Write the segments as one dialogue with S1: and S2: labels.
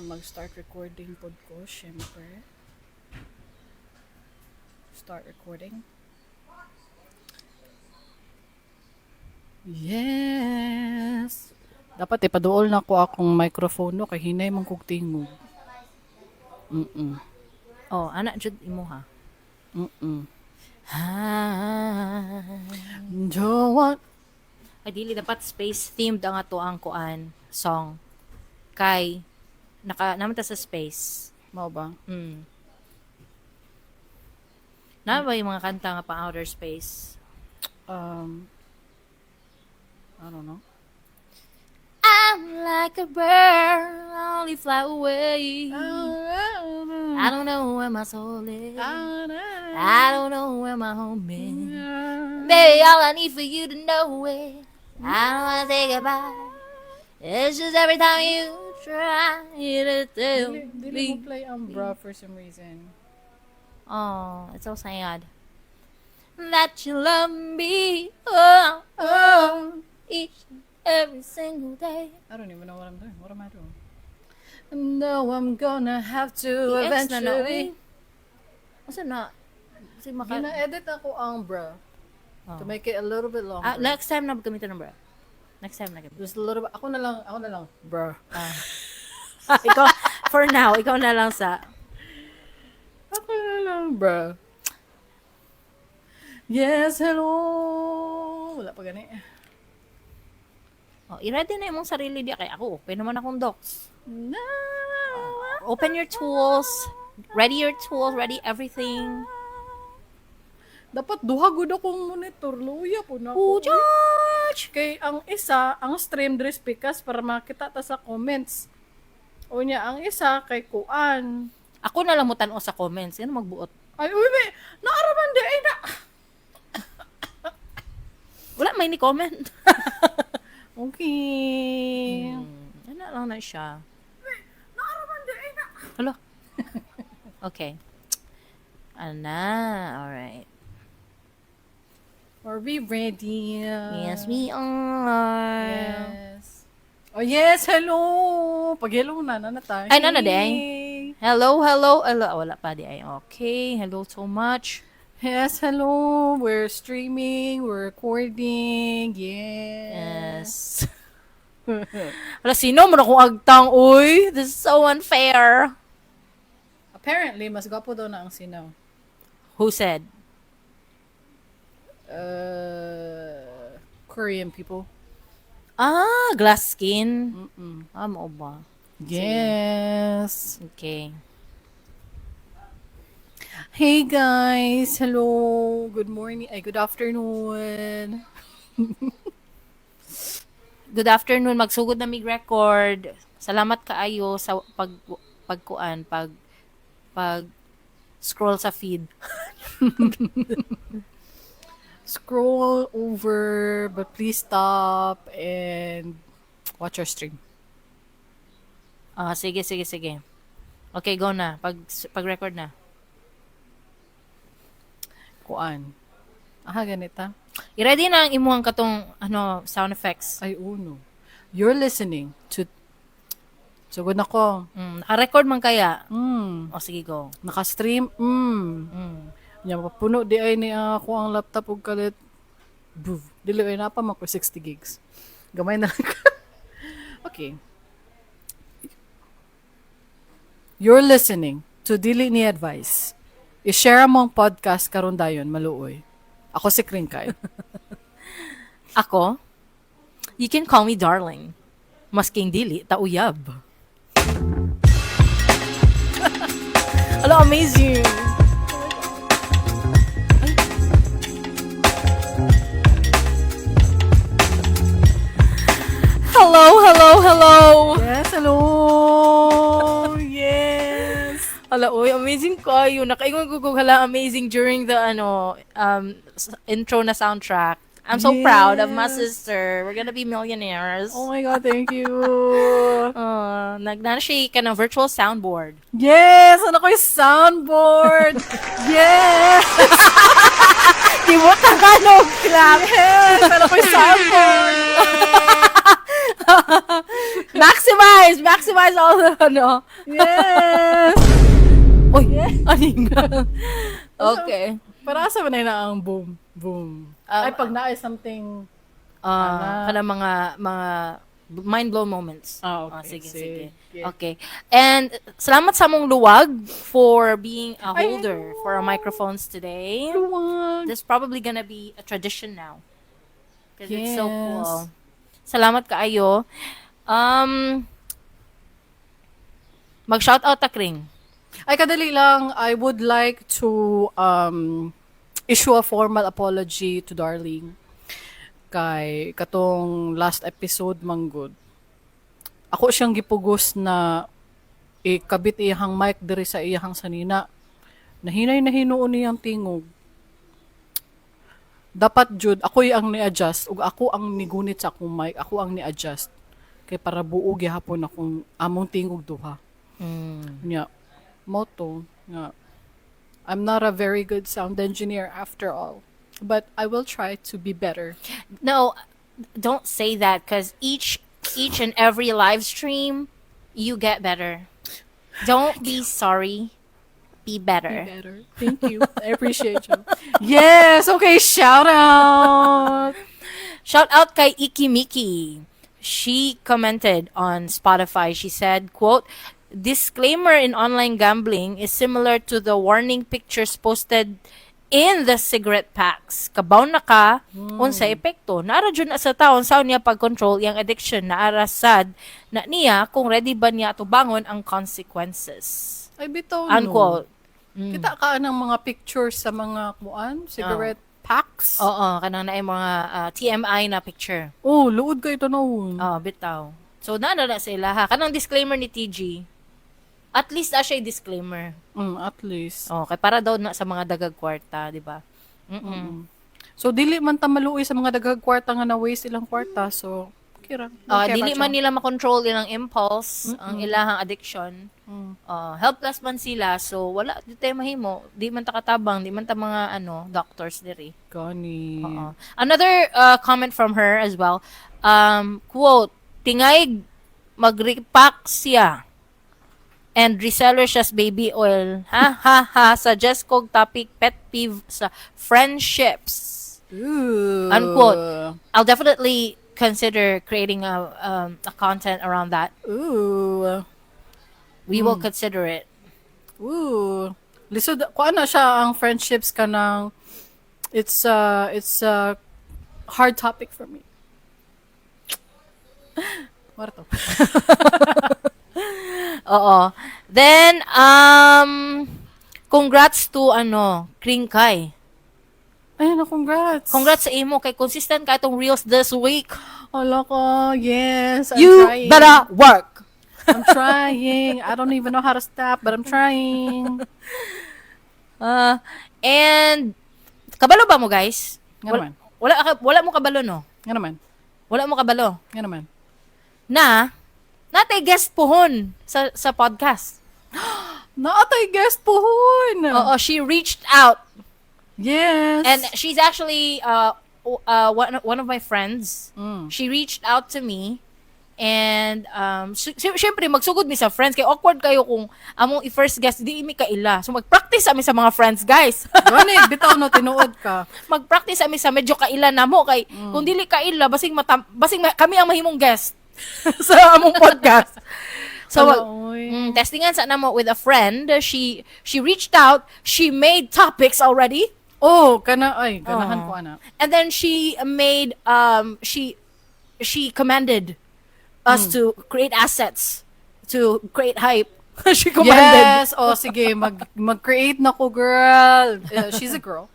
S1: Niya, mag-start recording pod ko, syempre. Start recording. Yes! Dapat ipaduol na ko akong microphone no, kay hinay man kog tingog.
S2: Oh, ana jud imo ha.
S1: Don't want.
S2: Ay dili dapat space themed ang ato ang kuan song. Kay naka naman ta sa space.
S1: Mao ba?
S2: Na ba yung mga kanta nga pa outer space?
S1: I don't know.
S2: I'm like a bird, only fly away. I don't know where my soul is. I don't know where my home is. Baby, all I need for you to know is I don't wanna say goodbye. It's just every time you try to tell
S1: Dili, dili mo
S2: me.
S1: play ang bra for some reason.
S2: Oh, it's so sad. That you love me, oh,
S1: Oh!
S2: each and every single day.
S1: I don't even know what I'm doing. What am I doing? No, I'm gonna have to
S2: I-X na na,
S1: eventually.
S2: uy. Asa na? Kasi maka...
S1: Gina-edit ako ang bra
S2: Oh.
S1: to make it a little bit longer.
S2: Ah, next time na gamitin ng bra. Next time na gamitin.
S1: Just a little bit. Ako na lang, ako na lang, bra.
S2: Ikaw, for now, ikaw na lang sa...
S1: Ako na lang, bra. Yes, hello! Wala pa gani.
S2: Oh, i-ready na imong sarili di kay ako. Open naman akong docs.
S1: No!
S2: Open your tools. Ready your tools, ready everything.
S1: Dapat duha gud akong monitor. Luya po na ako.
S2: Oh, George!
S1: Kay ang isa, ang stream dress pikas para makita ta sa comments. O niya, ang isa kay kuan.
S2: Ako na lang mo tan-aw sa comments. Yan magbuot.
S1: Ay, uy, may, naaraman di, ay, na.
S2: Wala may ni comment.
S1: Okay.
S2: Ano lang na siya. Hala. Okay. Ana, alright.
S1: Are we ready?
S2: Yes, we are.
S1: Yes. Oh, yes, hello! Pag hello na, na tayo.
S2: Ay, na na, di ay.
S1: Hey.
S2: Hello, hello, hello. Ah, wala pa di ay. Okay, hello so much.
S1: Yes, hello. We're streaming, we're recording. Yes.
S2: Yes. Wala, sino mo na kung agtang, uy? This is so unfair.
S1: Apparently, mas gwapo daw na ang sinaw.
S2: Who said?
S1: Korean people.
S2: Ah, glass skin. Ah, mao ba?
S1: Yes.
S2: Okay.
S1: Hey guys, hello. Good morning. Ay, good afternoon.
S2: Good afternoon. Magsugod na mig record. Salamat kaayo sa pagkuan, pag scroll sa feed.
S1: Scroll over, but please stop and watch our stream.
S2: Ah, sige, sige, sige. Okay, go na. Pag record na.
S1: Kuan. Aha, ganita.
S2: I-ready na ang imuhang katong ano sound effects.
S1: Ay, uno. You're listening to. Sugod na ko.
S2: Naka-record man kaya. O sige, go.
S1: Naka-stream. Nya mapuno di ay ni ako ang laptop og kalit. Buv. Dili ay napa man ko 60 gigs. Gamay na lang. Okay. You're listening to Dili Ni Advice. I-share mo ang podcast karon dayon maluoy. Ako si Kringkay.
S2: Ako, you can call me darling. Masking dili, tauyab. Hala, amazing! Ay. Hello, hello, hello!
S1: Yes, hello! Yes!
S2: Hala, uy, amazing kayo. Nakaingon ko kung hala, amazing during the ano intro na soundtrack. I'm so proud of my sister. We're gonna be millionaires.
S1: Oh my God, thank you.
S2: Nagna siya ka ng virtual soundboard.
S1: Yes! Ano ko yung soundboard? Yes!
S2: Di mo Tagalog clap.
S1: Yes! Ano ko yung soundboard?
S2: Maximize! Maximize all the, ano,
S1: Yes!
S2: Uy, aning. Okay.
S1: Para asa man na ang boom, boom? Ay, pag naay something.
S2: Ah, kana mga mind blow moments.
S1: Ah, okay.
S2: Ah, sige, sige.
S1: Sige.
S2: Okay. And salamat sa among luwag for being a
S1: Ay,
S2: holder for our microphones today.
S1: Luwag.
S2: This is probably gonna be a tradition now. Because it's so cool. Salamat kaayo. Mag-shout out ta, Kring.
S1: Ay, kadali lang. I would like to issue a formal apology to Darling. Kay katong last episode manggod. Ako siyang gipugos na ikabit iyahang mic diri sa iyahang sanina. Nahinay na hinuon niyang tingog. Dapat jud ako'y ang ni-adjust ug ako ang nigunit sa akong mic, ako ang ni-adjust kay para buo gihapon akong among tingog duha. Nya, mao to nga I'm not a very good sound engineer after all. But I will try to be better.
S2: No, don't say that because each and every live stream, you get better. Don't be sorry. Be better.
S1: Be better. Thank you. I appreciate you. Yes! Okay, shout out!
S2: Shout out kay Iki Miki. She commented on Spotify. She said, quote, "Disclaimer in online gambling is similar to the warning pictures posted in the cigarette packs. Kabaw na ka, unsa epekto. Naara jud na sa taon sa niya pag-control iyang addiction. Naara sad na niya kung ready ba niya tubangon ang consequences."
S1: Ay, bitaw, no.
S2: Unquote.
S1: Kita ka ng mga pictures sa mga kuan, cigarette packs.
S2: Oo, kanang naay mga TMI na picture.
S1: Oh, luod kay tanawon.
S2: Oh, bitaw. So, naano na sila ha. Kanang disclaimer ni TG. At least siya disclaimer.
S1: At least.
S2: Oh, kay para daw na sa mga dagag kwarta, di ba?
S1: So, dili man ta maluoy sa mga daghag kwarta nga na waste ilang kwarta. So, kira.
S2: Ah, dili man nila makontrol ilang impulse, ang ilahang addiction. Helpless man sila, so wala di tayo mahimo. Di man ta katabang, di man ta mga ano, doctors diri.
S1: Gani.
S2: Oo. Another comment from her as well. Quote, "Tingay mag-repack siya and reseller siya sa baby oil. Ha ha ha. Suggest kog topic pet peeve sa friendships."
S1: Ooh.
S2: Unquote. I'll definitely consider creating a content around that.
S1: Ooh.
S2: We will consider it.
S1: Ooh. Lisod kuan na siya ang friendships kanang it's a hard topic for me. Mara to.
S2: Oo. Then, congrats to, ano, Kringkay.
S1: Ayun na, congrats.
S2: Congrats sa imo kay consistent ka itong reels this week.
S1: Hala ko, yes. I'm
S2: You
S1: trying.
S2: better work.
S1: I'm trying. I don't even know how to stop, but I'm trying.
S2: And kabalo ba mo, guys?
S1: Nga
S2: Wala,
S1: naman.
S2: wala mo kabalo, no?
S1: Nga naman.
S2: Wala mo kabalo.
S1: Nga naman.
S2: Na natay guest pohon sa podcast.
S1: Naatay guest pohon.
S2: Oo, she reached out and she's actually one of my friends. She reached out to me and syempre magsugod mi sa friends kay awkward kayo kung among i-first guest di mi kaila. So mag-practice ami sa mga friends, guys.
S1: Gani, bitaw no, tinuod ka.
S2: Mag-practice ami sa medyo kaila namo kay kung dili kaila basing kami ang mahimong guest sa among podcast. So
S1: Hala, oy.
S2: Testingan sa namo with a friend. She reached out, she made topics already.
S1: Oh, kana ay ganahan
S2: Oo.
S1: Ko ana.
S2: And then she made she commanded us to create assets, to create hype. She commanded.
S1: Yes, oh sige, mag-create na ko, girl. She's a girl.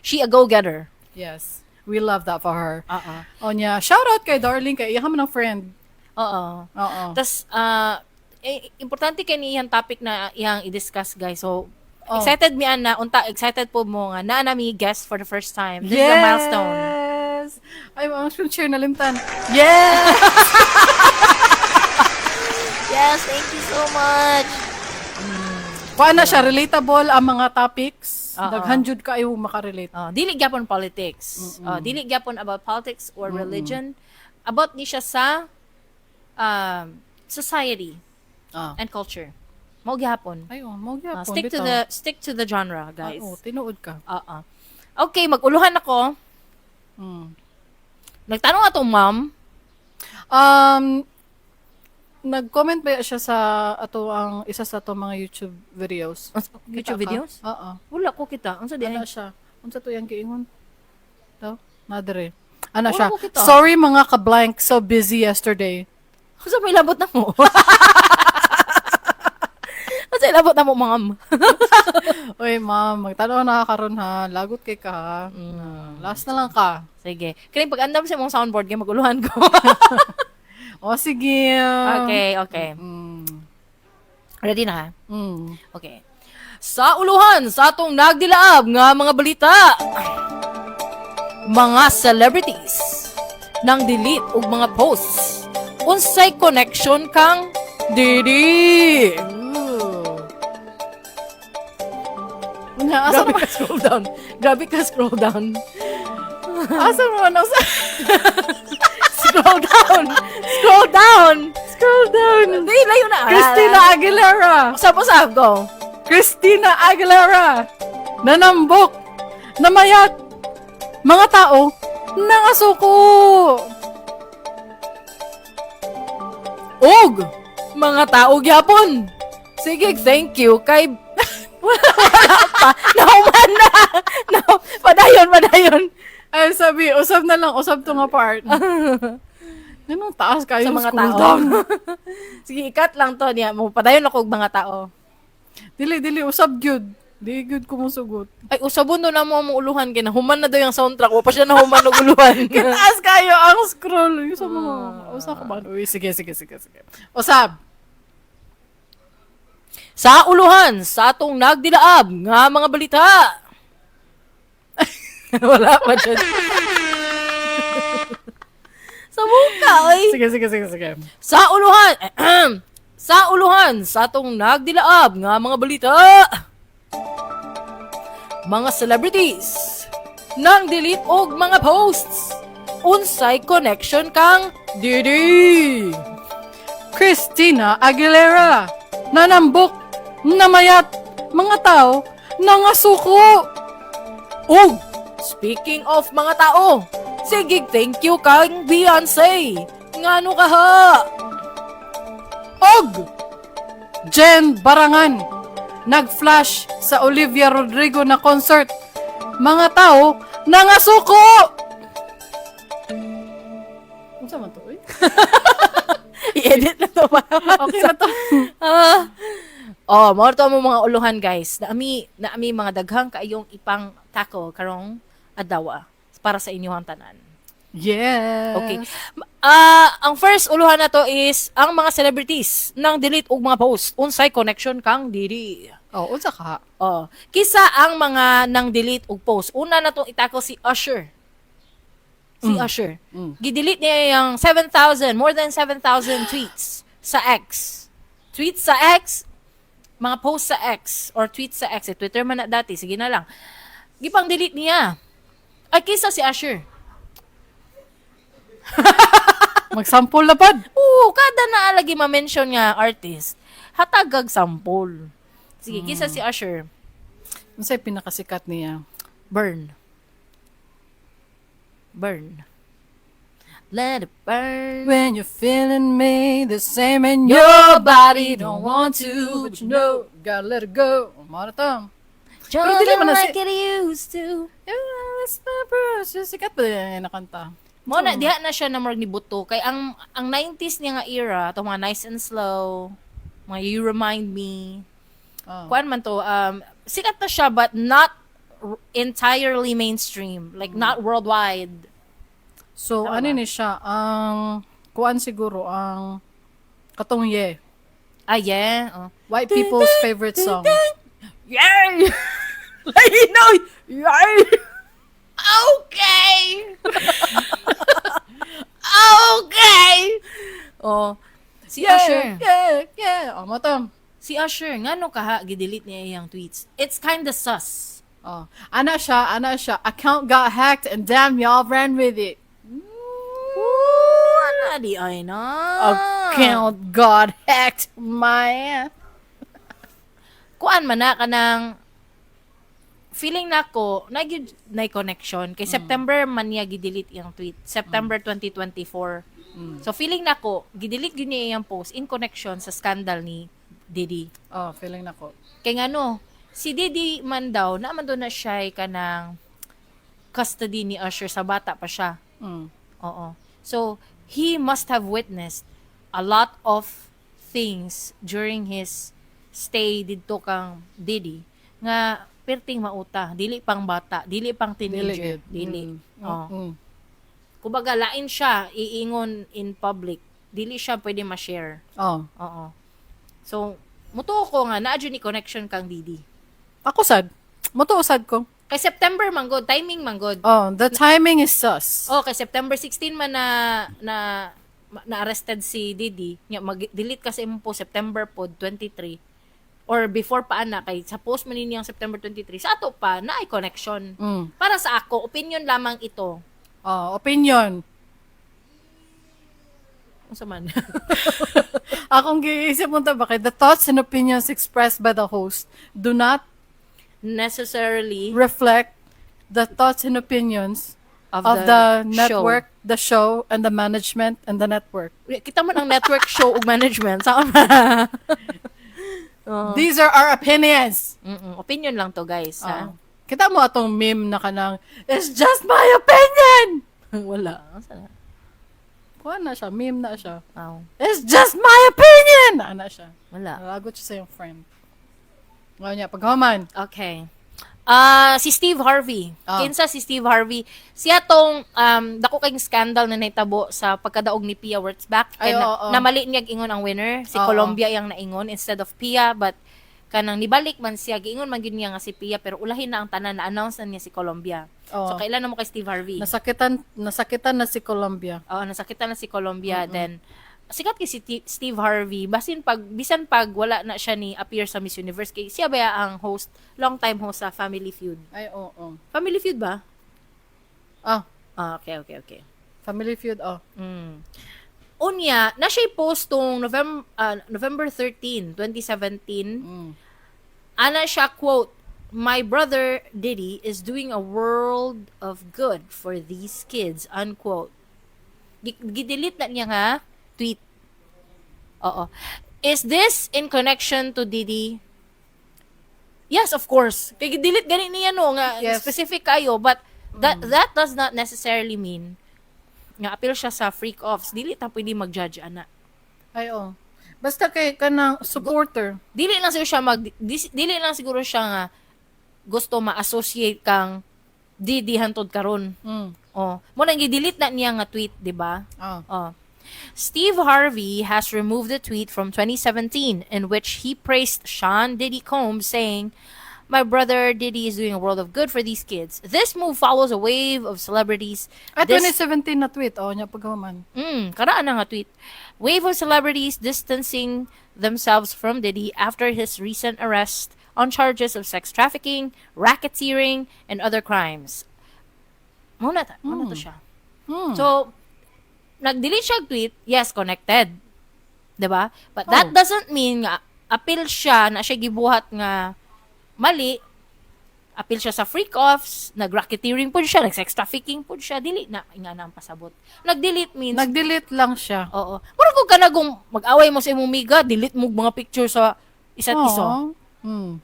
S2: She a go-getter.
S1: Yes. We love that for her.
S2: Oo.
S1: O niya, shout out kay Darling kay iya man ang friend.
S2: Oo.
S1: Oo.
S2: Tas eh, importante kay ni iyang topic na iyang i-discuss, guys. So
S1: Oh.
S2: excited mi ana unta, excited po mo nga naa nami guest for the first time. This is a milestone.
S1: Yes. Ay, ang screen share nalimtan. Yes!
S2: Yes, thank you so much.
S1: Kuan na siya, relatable ang mga topics.
S2: Oo.
S1: Daghan jud kaayo makarelate.
S2: Oh, dili gyapon politics. Oh, dili gyapon about politics or religion. About ni siya sa society. And culture. Mao gihapon.
S1: Ay, oh, mao gyapon.
S2: Stick to
S1: bitaw.
S2: The stick to the genre, guys.
S1: Ah, oh, tinuod ka.
S2: Oo. Okay, mag-uluhan ako. Nagtanong atong ma'am.
S1: Nag-comment ba siya sa ato ang isa sa ato mga YouTube videos?
S2: YouTube
S1: Kita ka?
S2: videos?
S1: Oo.
S2: Wala ko kita. Unsa di
S1: Ana
S2: ay?
S1: siya. Unsa to yang giingon? Daw? Nadere. Ana
S2: Wala
S1: siya.
S2: ko kita.
S1: "Sorry mga ka-blank, so busy yesterday."
S2: Unsa may labot na mo? Unsa labot na mo, ma'am?
S1: Oy, ma'am, magtanaw na ka karon ha. Lagot kay ka ha. Last na lang ka.
S2: Sige. Kini pag-andam sa imong soundboard kay maguluhan ko.
S1: O, sige.
S2: Okay. Ready na ha?
S1: Mm.
S2: Okay. Sa uluhan sa atong nagdilaab nga mga balita. Mga celebrities nang delete og mga posts. Unsay connection kang Didi?
S1: Ooh. Nya, asa
S2: Grabe ka scroll down. Grabe ka scroll down.
S1: Asa mo na sa
S2: Scroll down. Scroll down.
S1: Scroll down.
S2: Hindi, layo na.
S1: Christina Aguilera.
S2: Usap, usap, go.
S1: Christina Aguilera. Nanambok. Namayat. Mga tao nangasuko.
S2: Og mga tao gyapon. Sige, thank you kay wala, wala pa. Nahuman na. No, padayon, padayon.
S1: Ay, sabi, usab na lang, usab to nga part. Ganun taas kayo
S2: Sa mga
S1: scroll
S2: tao.
S1: down.
S2: Sige, ikat lang to niya. Mo padayon ako og mga tao.
S1: Dili, dili, usab gyud. Di gyud ko musugot.
S2: Ay, usabon no na mo ang uluhan kay nahuman na daw yung soundtrack. Wa pa siya nahuman og uluhan.
S1: Kitaas kayo ang scroll. Yung sa mga, usab ko ba? Uy, sige, sige, sige, sige. Usab.
S2: Sa uluhan, sa atong nagdilaab nga mga balita. Wala pa dyan. Sa muka, oy.
S1: Sige, sige, sige, sige.
S2: Sa uluhan, sa atong nagdilaab nga mga balita. Mga celebrities nang delete og mga posts. Unsay connection kang Didi?
S1: Christina Aguilera. Nanambok, namayat, mga tao, nangasuko.
S2: Og speaking of mga tao, sige, thank you kang Beyonce. Ngano ka ha?
S1: Og Jen Barangan, nag-flash sa Olivia Rodrigo na concert. Mga tao, nangasuko! Unsa man to, eh?
S2: I-edit na to ba?
S1: Okay na to.
S2: Ah. Oh, mao to mo mga uluhan, guys. Naami mga daghang kaayong ipang tackle karong adlaw para sa inyong tanan.
S1: Yes.
S2: Okay. Ah, ang first uluhan na to is ang mga celebrities nang delete og mga post. Unsay connection kang Didi?
S1: Oh, unsa ka?
S2: Oh, kisa ang mga nang delete og post. Una na tong i-tackle si Usher. Si Usher. Gi-delete niya yung 7,000, more than 7,000 tweets sa X. Tweets sa X, mga posts sa X or tweets sa X. Eh, Twitter man na dati, sige na lang. Gipang delete niya. Ay, kisa si Usher.
S1: Magsample na pad.
S2: Oo, kada na lagi ma-mention nga artist, hatagag sample. Sige, kisa si Usher.
S1: Unsay pinakasikat niya?
S2: Burn. Burn. Let it burn.
S1: When you're feeling me the same and your body don't want to, but you know, gotta let it go. Mao na to.
S2: Pero
S1: dili man na
S2: like it used to.
S1: Yeah, it's my brush. Sikat pa din na kanta.
S2: Mo na diha na siya na murag ni buto kay ang 90s niya nga era, to mga Nice and Slow, mga You Remind Me.
S1: Oh.
S2: Kuan man to, sikat na siya but not entirely mainstream, like not worldwide.
S1: So,
S2: Tama
S1: ano
S2: ba?
S1: ni siya? Ang, kuan siguro, ang katong "Yeah."
S2: Ah, yeah. Oh.
S1: White people's favorite song.
S2: Yay! Like, no! Yay! Okay! Okay! Oh. Si Usher.
S1: Yeah. Oh, mao to.
S2: Si Usher, ngano kaha gidelete niya iyang tweets? It's kinda sus.
S1: Oh. Ana siya, ana siya. "Account got hacked and damn, y'all ran with it."
S2: Ooh, ana di ay na.
S1: Account got hacked, man.
S2: Kuan man na kanang feeling nako na gyud na connection kay September man niya gi-delete iyang tweet, September 2024. So feeling nako gi-delete gyud niya iyang post in connection sa scandal ni Diddy.
S1: Oh, feeling nako.
S2: Kay ngano, si Diddy man daw na man daw na siya kanang custody ni Usher sa bata pa siya. Oo. So, he must have witnessed a lot of things during his stay didto kang Diddy nga perting mauta, dili pang bata, dili pang teenager,
S1: gyud.
S2: dili. Oh. Kumbaga lain siya iingon in public, dili siya pwede ma-share. Oo. So, mutuo ko nga naa jud ni connection kang Diddy.
S1: Ako sad. Mutuo sad ko.
S2: Kay September man gud, timing man gud.
S1: Oh, the timing is sus.
S2: Oh, kay September 16 man na na na arrested si Diddy. Nya mag-delete kasi mo po September pod 23 or before pa ana, kay sa post man niyang September 23 sa ato pa na ay connection. Para sa ako, opinion lamang ito.
S1: Oh, opinion.
S2: Unsa man?
S1: Akong giisip mo ta ba kay the thoughts and opinions expressed by the host do not
S2: necessarily
S1: reflect the thoughts and opinions
S2: of,
S1: of the
S2: show.
S1: Network, the show, and the management and the network.
S2: Kita man ang network, show ug management sa. Oh.
S1: These are our opinions.
S2: Opinion lang to, guys, ha.
S1: Oh. Kita mo atong meme na kanang, "It's just my opinion!"
S2: Wala. Unsa na?
S1: Kuha na siya, meme na siya.
S2: Oh,
S1: "It's just my opinion!" Ana siya.
S2: Wala.
S1: Nalagot siya sa iyong friend. Ngayon niya, paghuman.
S2: Okay. Ah, si Steve Harvey.
S1: Ah.
S2: Kinsa si Steve Harvey? Siya tong dako kayong scandal na nahitabo sa pagkadaog ni Pia Wurtzbach.
S1: Ay,
S2: Kay na,
S1: oo.
S2: namali niya ingon ang winner. Si Colombia yang naingon instead of Pia, but kanang nibalik man siya, giingon man gyud niya nga si Pia, pero ulahin na ang tanan, na announce na niya si Colombia.
S1: Oo.
S2: So kailan na mo kay Steve Harvey?
S1: Nasakitan, nasakitan na si Colombia.
S2: Oo, nasakitan na si Colombia. Then sikat kay si Steve Harvey, basin pag bisan pag wala na siya ni appear sa Miss Universe, kay siya ba ang host, long time host sa Family Feud.
S1: Ay, oo.
S2: Family Feud ba?
S1: Ah,
S2: Ah, okay.
S1: Family Feud, oh.
S2: Unya, na siya post tong November 13, 2017. Ana siya, quote, "My brother Diddy is doing a world of good for these kids," unquote. Gidelete na niya nga tweet. Oo. Is this in connection to Diddy? Yes, of course. Kay gidelete gani niya, no, nga specific kayo, but that that does not necessarily mean nga appeal siya sa freak offs. Dili ta pwede mag-judge ana.
S1: Ay, oh. Basta kay kanang supporter.
S2: Dili lang siguro siya nga gusto ma-associate kang Diddy hantod karon. Oh, mo nang gi-delete na niya nga tweet, di ba?
S1: Oh.
S2: Oh. Steve Harvey has removed a tweet from 2017 in which he praised Sean Diddy Combs, saying, "My brother Diddy is doing a world of good for these kids." This move follows a wave of celebrities.
S1: Ay,
S2: This,
S1: 2017 na tweet. Oh, nya paghuman.
S2: Karaan na nga tweet. Wave of celebrities distancing themselves from Diddy after his recent arrest on charges of sex trafficking, racketeering, and other crimes. Muna to siya. So, nag-delete siya og tweet, yes, connected. 'Di ba? But that doesn't mean nga appeal siya na siya gibuhat nga mali. Appeal siya sa freak-offs, nag-racketeering po siya, nag-sex trafficking po siya, dili na nga na ang pasabot. Nag-delete means
S1: Nag-delete lang siya.
S2: Oo. Mura ko ka na kung mag-away mo sa imong miga, delete mo mga picture sa isa't isa.
S1: Oo.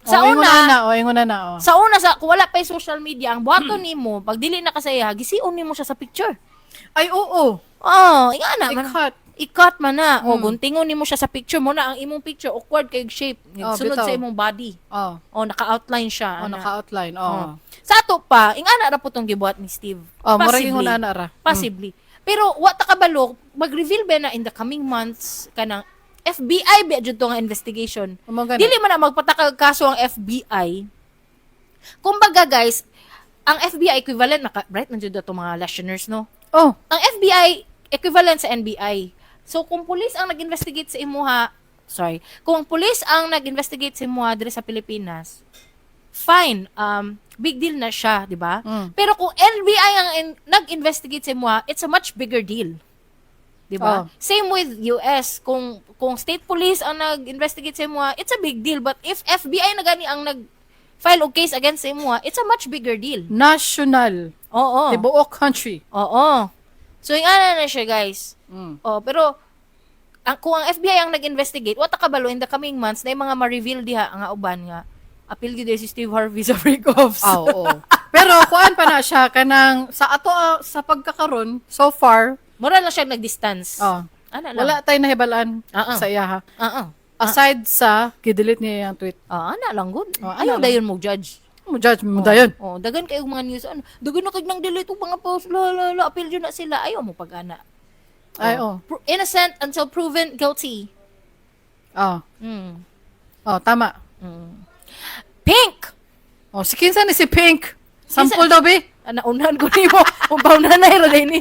S2: Sa
S1: Oh, ingon
S2: una-
S1: na na, oh, ingon na na, oh.
S2: Sa una, sa kung wala pa yung social media, ang buhaton nimo, pag dili na kasaya, gision nimo siya sa picture.
S1: Ay, oo.
S2: Oo, nga na. Man,
S1: I-cut.
S2: I-cut man na. O, guntingon nimo siya sa picture mo na ang imong picture awkward kay shape.
S1: Oh,
S2: Sunod
S1: bitaw.
S2: sa imong body.
S1: Oh.
S2: O, naka-outline siya.
S1: Oh,
S2: ana.
S1: naka-outline. Oh.
S2: Oh. Sa ato pa, ingana ra po tong gibuhat ni Steve.
S1: Oh, mura ingon na na ra.
S2: Possibly. Pero wa ta kabalo, mag-reveal ba na in the coming months kanang FBI ba jud to nga investigation.
S1: Mao gani.
S2: Dili man na magpatakag kaso ang FBI. Kumbaga guys, ang FBI equivalent naka bright man jud ato mga listeners, no.
S1: Oh,
S2: Ang FBI equivalent sa NBI. So kung pulis ang nag-investigate sa imuha, sorry, kung pulis ang nag-investigate sa imuha diri sa Pilipinas, fine, big deal na siya, di ba?
S1: Mm.
S2: Pero kung NBI ang nag-investigate sa imuha, it's a much bigger deal. Di ba?
S1: Oh.
S2: Same with US. Kung state police ang nag-investigate sa imo, it's a big deal. But if FBI na gani ang nag-file og case against sa imo, it's a much bigger deal.
S1: National.
S2: Oo.
S1: Tibuok country.
S2: Oo. So, yung ana na siya, guys. Oh, pero kung ang FBI ang nag-investigate, wa ta kabalo in the coming months na yung mga ma-reveal diha nga uban nga appeal gyud si Steve Harvey sa break-offs.
S1: Ah, oo. Pero kuan pa na siya kanang sa ato sa pagkakaron so far,
S2: Mura lang siya nag-distance.
S1: oh,
S2: Ana lang.
S1: wala tayo nahibalan
S2: Ah, ah.
S1: sa iya ha.
S2: Oo.
S1: Aside sa gidelete niya yung tweet.
S2: Ah, ana lang gud.
S1: Oh, ana
S2: Ayaw
S1: lang.
S2: dayon mo judge.
S1: Mo judge mo dayon.
S2: Oh, dagan kayo mga news ano. Dagan na kay nang delete og mga post la la la appeal jud na sila. Ayaw mo pag ana.
S1: Ay oh.
S2: Innocent until proven guilty.
S1: Oh. Oh, tama.
S2: Pink.
S1: Oh, si kinsa ni si Pink? Sample daw be.
S2: Ah, naunahan ko nimo. Ubaw na na ro ni.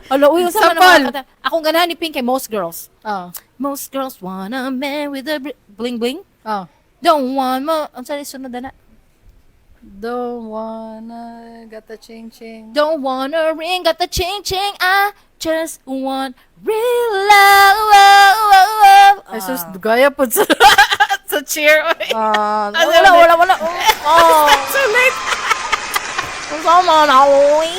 S2: Ala, uy, unsa man ang
S1: Sampol.
S2: mga kanta? Akong ganahan ni Pink kay Most Girls.
S1: Oh.
S2: Most girls want a man with a bling bling.
S1: Oh.
S2: Don't want mo. Unsa ni sunod na?
S1: Don't wanna got the ching ching.
S2: Don't want a ring, got the ching ching. I just want real love.
S1: Ay sus, gaya po sa sa chair. Oy.
S2: Ah, wala, wala, wala. Oh,
S1: So late.
S2: unsa man oy.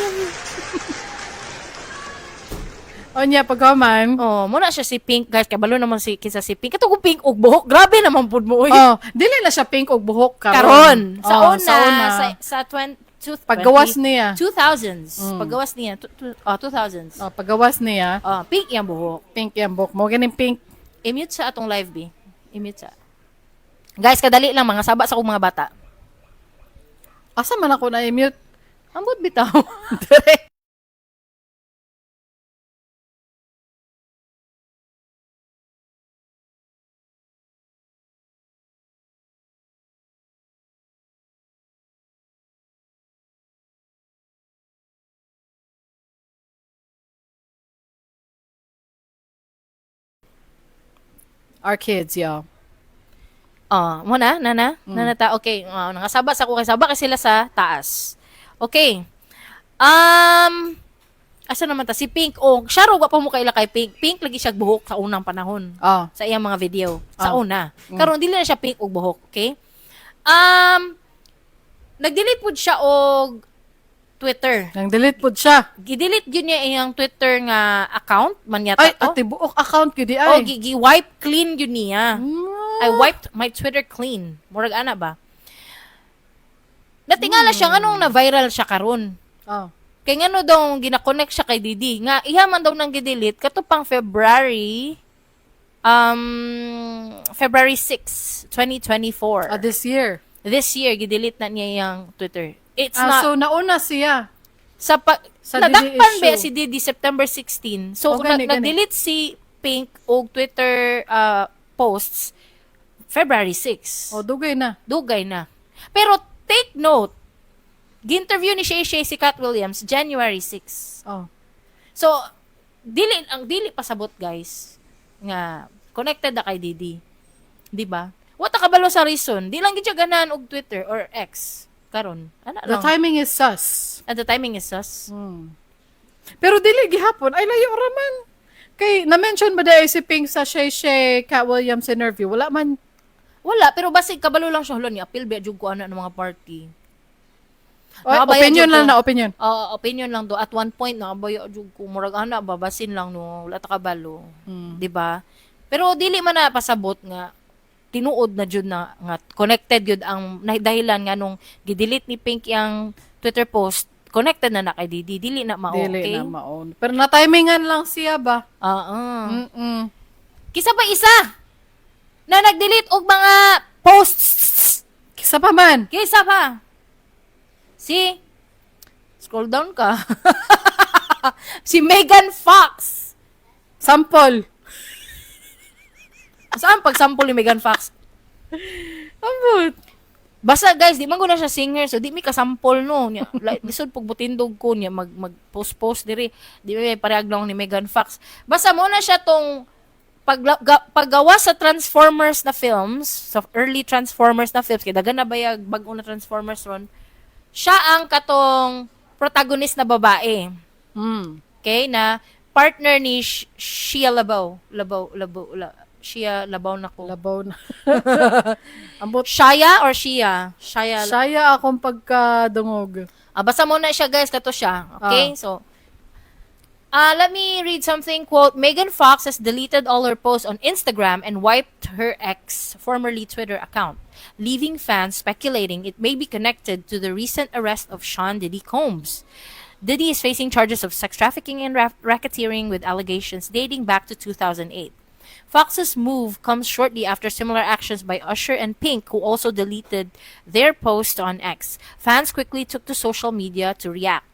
S1: Onya pagkaman.
S2: Oh, muna siya si Pink, guys. Kabalo naman si kinsa si Pink. Kato ko Pink og buhok. Grabe naman pud mo oy.
S1: Oh, dili na siya pink og buhok karon.
S2: Karon. Sa
S1: Oh,
S2: una,
S1: sa una.
S2: sa 20,
S1: Paggawas niya.
S2: 2000s. Paggawas niya. 2000s.
S1: Oh, paggawas niya,
S2: Oh, pink yung buhok.
S1: pink yung buhok mo. Ganing pink.
S2: I-mute sa atong live, B. I-mute sa. Guys, kadali lang mga saba sa akong mga bata.
S1: Asa man ako na i-mute?
S2: Ambot bitaw.
S1: Dire. Our kids, yeah.
S2: Oh, mo na, nana, nana ta. Okay, oh, nangasaba sa ko kay saba kay sila sa taas. Okay. Asa naman ta si Pink? Oh, siya raw wa pa mo kaila kay Pink. Pink lagi siya buhok sa unang panahon.
S1: Oh.
S2: Sa iyang mga video. Sa
S1: Ah.
S2: una. Karon dili na siya pink og buhok, okay? Nag-delete pud siya og Twitter.
S1: Nang delete pud siya.
S2: Gi-delete gyud niya iyang Twitter nga account man yata
S1: Ay,
S2: to.
S1: ate buok account gyud di
S2: Oh,
S1: ay.
S2: gi-wipe clean gyud niya. I wiped my Twitter clean. Murag ana ba? Natingala siya nganong na viral siya karon.
S1: Oh.
S2: Kay ngano daw gina-connect siya kay Didi nga iya man daw nang gi-delete kato pang February 6, 2024.
S1: Ah, this year.
S2: This year gi-delete na niya yung Twitter. It's
S1: Ah,
S2: not
S1: so nauna siya.
S2: sa pa,
S1: sa Didi
S2: nadakpan ba
S1: issue.
S2: si Didi September 16. So
S1: Oh, gani, gani.
S2: nag-delete si Pink og Twitter posts February 6.
S1: Oh, dugay na.
S2: Dugay na. Pero take note, gi-interview ni Shay Shay si Kat Williams January 6.
S1: Oh.
S2: So dili ang dili pasabot guys nga connected na kay Didi. 'Di ba? Wa ta kabalo sa reason. Di lang gid siya ganahan og Twitter or X karon. Ana
S1: The
S2: lang.
S1: timing is sus.
S2: And the timing is sus.
S1: Pero dili gihapon ay layo ra man. Kay na-mention ba dai si Pink sa Shay Shay Cat Williams interview? Wala man.
S2: Wala, pero basig kabalo lang siya. Hala, ni appeal ba jud ko ana ng mga party.
S1: Oy,
S2: Nakabaya
S1: opinion
S2: jud
S1: lang
S2: ko.
S1: na opinion.
S2: Oo, opinion lang do. At one point nakabaya jud ko murag ana babasin lang no, wala ta kabalo. 'Di ba? Pero dili man na pasabot nga tinuod na jud na nga connected jud ang dahilan nga nung gi-delete ni Pink yang Twitter post, connected na na kay Didi, dili na mao,
S1: Dili
S2: okay?
S1: na mao. Pero na-timingan lang siya ba?
S2: Oo.
S1: Mm-mm.
S2: Kisa pa isa na nag-delete og mga posts.
S1: Kisa pa man.
S2: Kisa pa. Si scroll down ka. Si Megan Fox.
S1: Sample.
S2: Saan pagsample ni Megan Fox?
S1: Ambot.
S2: Basta guys, di man ko na siya singer, so di mi kasample no. Nya, like, lisod pag butindog ko niya mag mag post post diri. Di mi parehag lang ni Megan Fox. Basta mo na siya tong paggawa sa Transformers na films, sa early Transformers na films, kay dagan na bayag bag-o na Transformers ron. Siya ang katong protagonist na babae. Okay, na Partner ni Shia Labaw. Labaw, Labaw, Shia Labaw na ko.
S1: Labaw na. Ambot.
S2: Shia or Shia? Shia.
S1: Saya akong pagkadungog.
S2: Ah, basta mo na siya, guys, kato siya. Okay? So, let me read something. Quote, "Megan Fox has deleted all her posts on Instagram and wiped her ex, formerly Twitter account, leaving fans speculating it may be connected to the recent arrest of Sean Diddy Combs. Diddy is facing charges of sex trafficking and racketeering with allegations dating back to 2008. Fox's move comes shortly after similar actions by Usher and Pink, who also deleted their post on X. Fans quickly took to social media to react."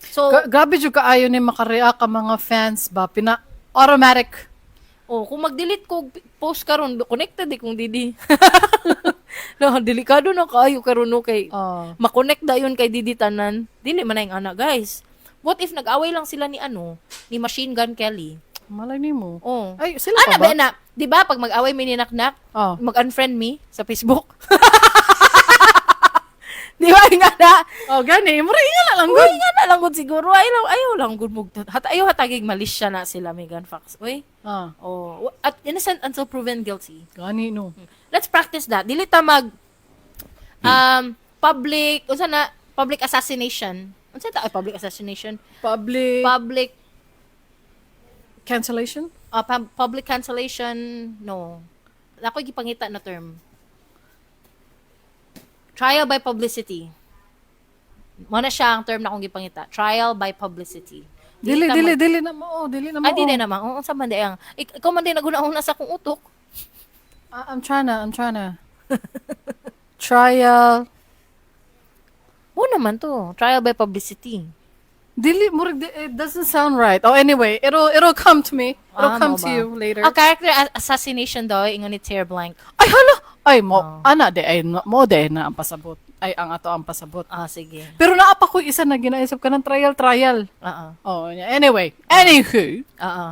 S2: So,
S1: Grabe jud kaayo ni makareact ang mga fans ba? Pina automatic.
S2: Oh, kung mag-delete ko post karon, connected eh kung Diddy. No, delikado na kaayo karon, no, kay makonect dayon kay Diddy tanan. Dili man na yung ana, guys. What if nag-away lang sila ni ano, ni Machine Gun Kelly?
S1: Malay nimo.
S2: Oh.
S1: Ay, sila
S2: Ana
S1: pa ba?
S2: ba na? 'Di ba pag mag-away mi ni Naknak, mag-unfriend me sa Facebook? Di ba nga na?
S1: Oh, gani. Mura inga na lang
S2: Uy,
S1: gud.
S2: nga na lang gud siguro. Ayaw, ayaw lang gud mug hat ayaw hatagig malisya na sila Megan Fox. Uy. Oh, at innocent until proven guilty.
S1: Gani, no.
S2: Let's practice that. Dili ta mag public unsa na, public assassination. Unsa ta ay public assassination?
S1: Public
S2: Public
S1: cancellation?
S2: Public cancellation, no. Ako gipangita na term. Trial by publicity. Mo na siya ang term na akong gipangita. Trial by publicity.
S1: Dili,
S2: ta
S1: dili, dili na mo. Dili na mo.
S2: Ay, di na naman. Oo, unsa man di ang. Ikaw man din naguna-una sa akong utok.
S1: I'm trying to. Trial.
S2: Oo naman to. Trial by publicity.
S1: Dili, murag, it doesn't sound right. Oh, anyway, it'll come to me. It'll
S2: Ah,
S1: come
S2: mo
S1: to
S2: ba?
S1: you later.
S2: Ah, character assassination daw, ingon ni Tear Blank.
S1: Ay, hala! Ay, mo,
S2: Oh.
S1: ana, di, ay, no, mo, di, na ang pasabot. Ay, ang ato ang pasabot.
S2: Ah, sige.
S1: Pero naa pa ko isa na ginaisip ka ng trial, trial.
S2: Oo.
S1: Oh, yeah. Anyway, anywho.
S2: Oo.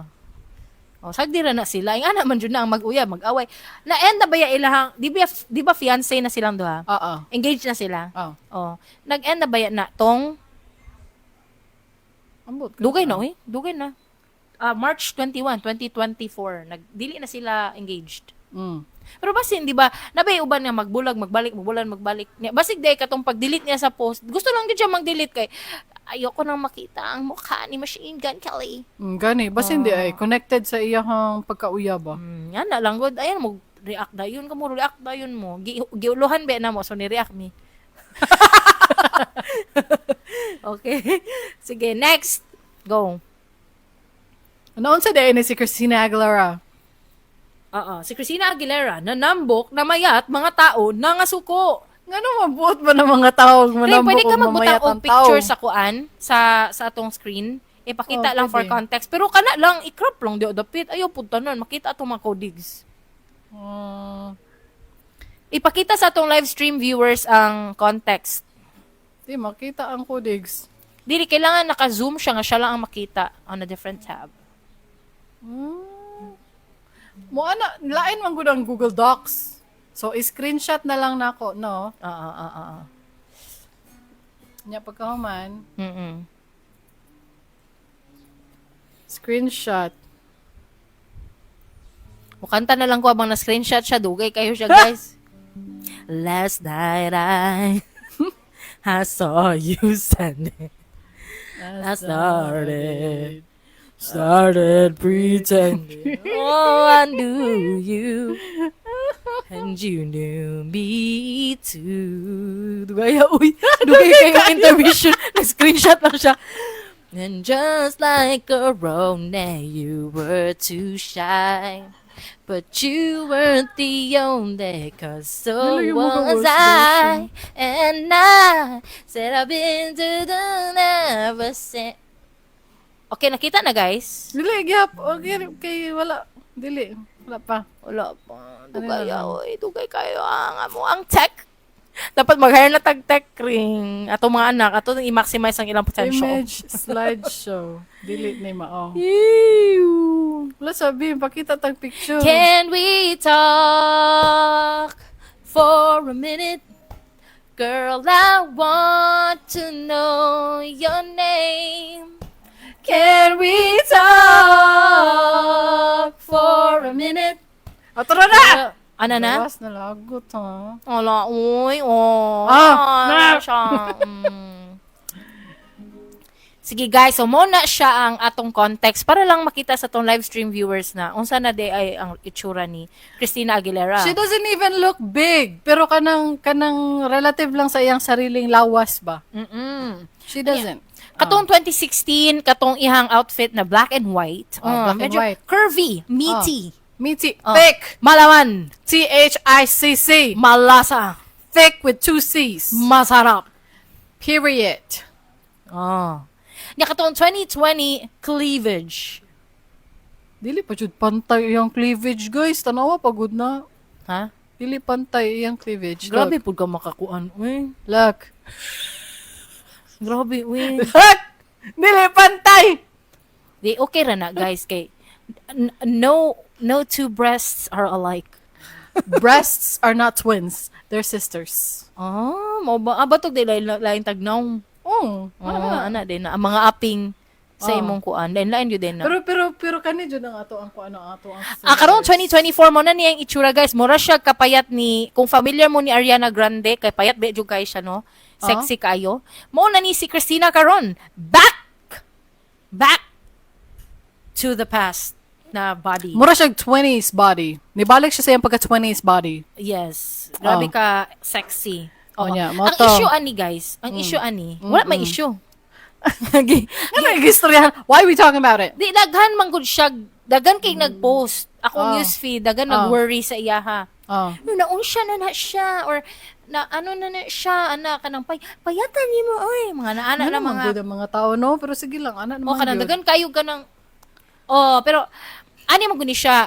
S2: Oh, sagdi ra na sila. Ang ana man jud na ang mag-uyab, mag-away. Na-end na ba ya ilahang, di ba fiancé na silang duha?
S1: Oo.
S2: Engaged na sila?
S1: Oh.
S2: Oh. Nag-end na ba ya na tong
S1: Ambot.
S2: Dugay na, oy. Dugay na. Ah, March 21, 2024. Nagdili na sila engaged. Pero basin, di ba, nabay uban nga magbulag, magbalik, magbulag, magbalik. Niya. Basig day katong pag-delete niya sa post, gusto lang gid siya mag-delete kay ayoko nang makita ang mukha ni Machine Gun Kelly.
S1: Gani, basin di ay connected sa iyahang pagkauyab ba.
S2: Yan na lang gud. Ayan mo react dayon ka mo, react dayon mo. Giuluhan ba na mo, so ni react mi. Okay. Sige, next. Go.
S1: Ano unsa di ay ni si Christina Aguilera?
S2: Oo, si Christina Aguilera nanambok namayat mga tao na nga suko.
S1: Ngano mabuot ba ng mga tao
S2: Rin,
S1: manambok
S2: pwede ka
S1: og
S2: magbutang
S1: mamayat
S2: og
S1: ang tao?
S2: picture sa kuan sa atong screen. Ipakita
S1: Oh,
S2: lang for
S1: pwede.
S2: context. Pero kana lang i-crop lang di dapit. Ayaw pud tanan makita atong mga codigs. Ipakita sa atong live stream viewers ang context.
S1: Di makita ang codigs.
S2: Dili kailangan naka-zoom siya nga siya lang ang makita on a different tab.
S1: Mo ana lain man gud ang Google Docs. So i-screenshot na lang nako, no?
S2: Oo, oo, oo.
S1: Nya pagkahuman, screenshot.
S2: Mukanta na lang ko habang na-screenshot siya. Dugay kayo siya, guys. Last night I saw you standing. I started pretending. Oh, I knew you. And you knew me too. Dugay, uy. Dugay kayo intermission. Na-screenshot lang siya. And just like a Rone, you were too shy. But you weren't the only, 'cause so
S1: Dili, yung mga
S2: was
S1: worst
S2: I. And I said I've been to the never say. Okay, nakita na, guys.
S1: Dili gyap. Okay, kay wala. Dili, wala pa.
S2: Wala pa. Dugay,
S1: Ano na lang?
S2: oy. Dugay kayo ang amo ang tech. Dapat mag-hire na tag tech ring. Ato mga anak, ato i-maximize ang ilang potential.
S1: Image slideshow. Dili ni mao.
S2: Ew.
S1: Wala sabi, pakita tag picture.
S2: Can we talk for a minute? Girl, I want to know your name.
S1: Can we talk for a minute? O, tara na!
S2: Ano na?
S1: Gawas na lagot, ha?
S2: Ala, uy, oh.
S1: Ah,
S2: Ah,
S1: na.
S2: siya. Sige guys, so mo na siya ang atong context para lang makita sa atong live stream viewers na unsa na diay ang itsura ni Christina Aguilera.
S1: She doesn't even look big. Pero kanang relative lang sa iyang sariling lawas ba? She doesn't.
S2: Katong 2016, katong ihang outfit na black and white.
S1: Oh, black and
S2: medyo
S1: white.
S2: curvy, meaty.
S1: Meaty.
S2: Oh.
S1: Thick.
S2: Malaman,
S1: THICC.
S2: Malasa,
S1: Thick with two C's.
S2: Masarap.
S1: Period.
S2: Oh. Nya katong 2020, cleavage.
S1: Dili pa jud pantay iyang cleavage, guys. Tanawa pagod na.
S2: Ha?
S1: Dili pantay iyang cleavage.
S2: Grabe
S1: Look.
S2: pud ka makakuan, uy.
S1: Look.
S2: Grabe, uy.
S1: Look! Dili pantay!
S2: Di okay ra na guys kay no two breasts are alike.
S1: Breasts are not twins. They're sisters.
S2: Ah, mao ba? Ah, batog di lain lain tagnaw.
S1: Oh.
S2: Oh, ana din na ang mga aping sa imong kuan. Lain lain jud din na.
S1: Pero kani jud ang ato ang kuan, ang ato ang
S2: Ah, karong 2024 mo na niya ang itsura guys. Mura siya kapayat ni, kung familiar mo ni Ariana Grande, kay payat ba jud kay siya, no? Sexy kayo. Mo na ni si Christina karon. Back back to the past na body.
S1: Mura siya 20s body. Nibalik siya sa iyang pagka 20s body.
S2: Yes. Grabe
S1: Oh.
S2: ka sexy.
S1: Oh,
S2: Oo.
S1: niya, mo
S2: Ang
S1: to.
S2: issue ani guys, ang issue ani, wala may issue.
S1: Ano yung istorya? Why are we talking about it?
S2: Di daghan man gud siya, daghan kay nag-post. Akong news feed, daghan nag-worry sa iya ha. No, naunsya na na siya or na ano na na siya ana kanang payatan nimo oy, mga naana
S1: Ano
S2: na
S1: naman
S2: mga
S1: good ang mga tao, no? Pero sige lang, ana naman
S2: O kanang
S1: gyud.
S2: dagan kayo kanang. Oh, pero ani mo guni siya,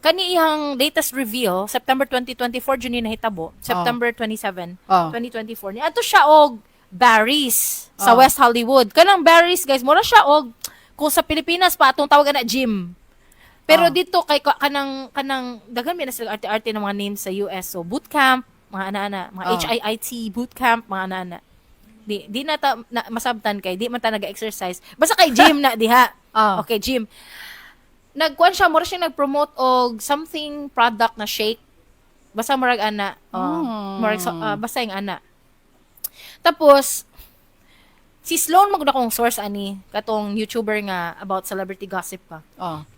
S2: kani iyang latest reveal September 2024 jud ni nahitabo, September 27, 2024 ni adto siya og Barry's sa West Hollywood. Kanang Barry's guys, mura siya og kung sa Pilipinas pa atong tawag na gym. Pero dito kay kanang daghan may na sila arte-arte ng mga names sa US. So bootcamp, mga ana-ana, mga HIIT bootcamp, mga ana-ana. Di na ta na, masabtan kay di man ta naga-exercise. Basta kay gym na diha. Okay, gym. Nagkuan siya, mura siya nag-promote og something product na shake. Basta murag ana. Oh, murag basta yung ana. Tapos si Sloan magud akong source ani, katong YouTuber nga about celebrity gossip pa.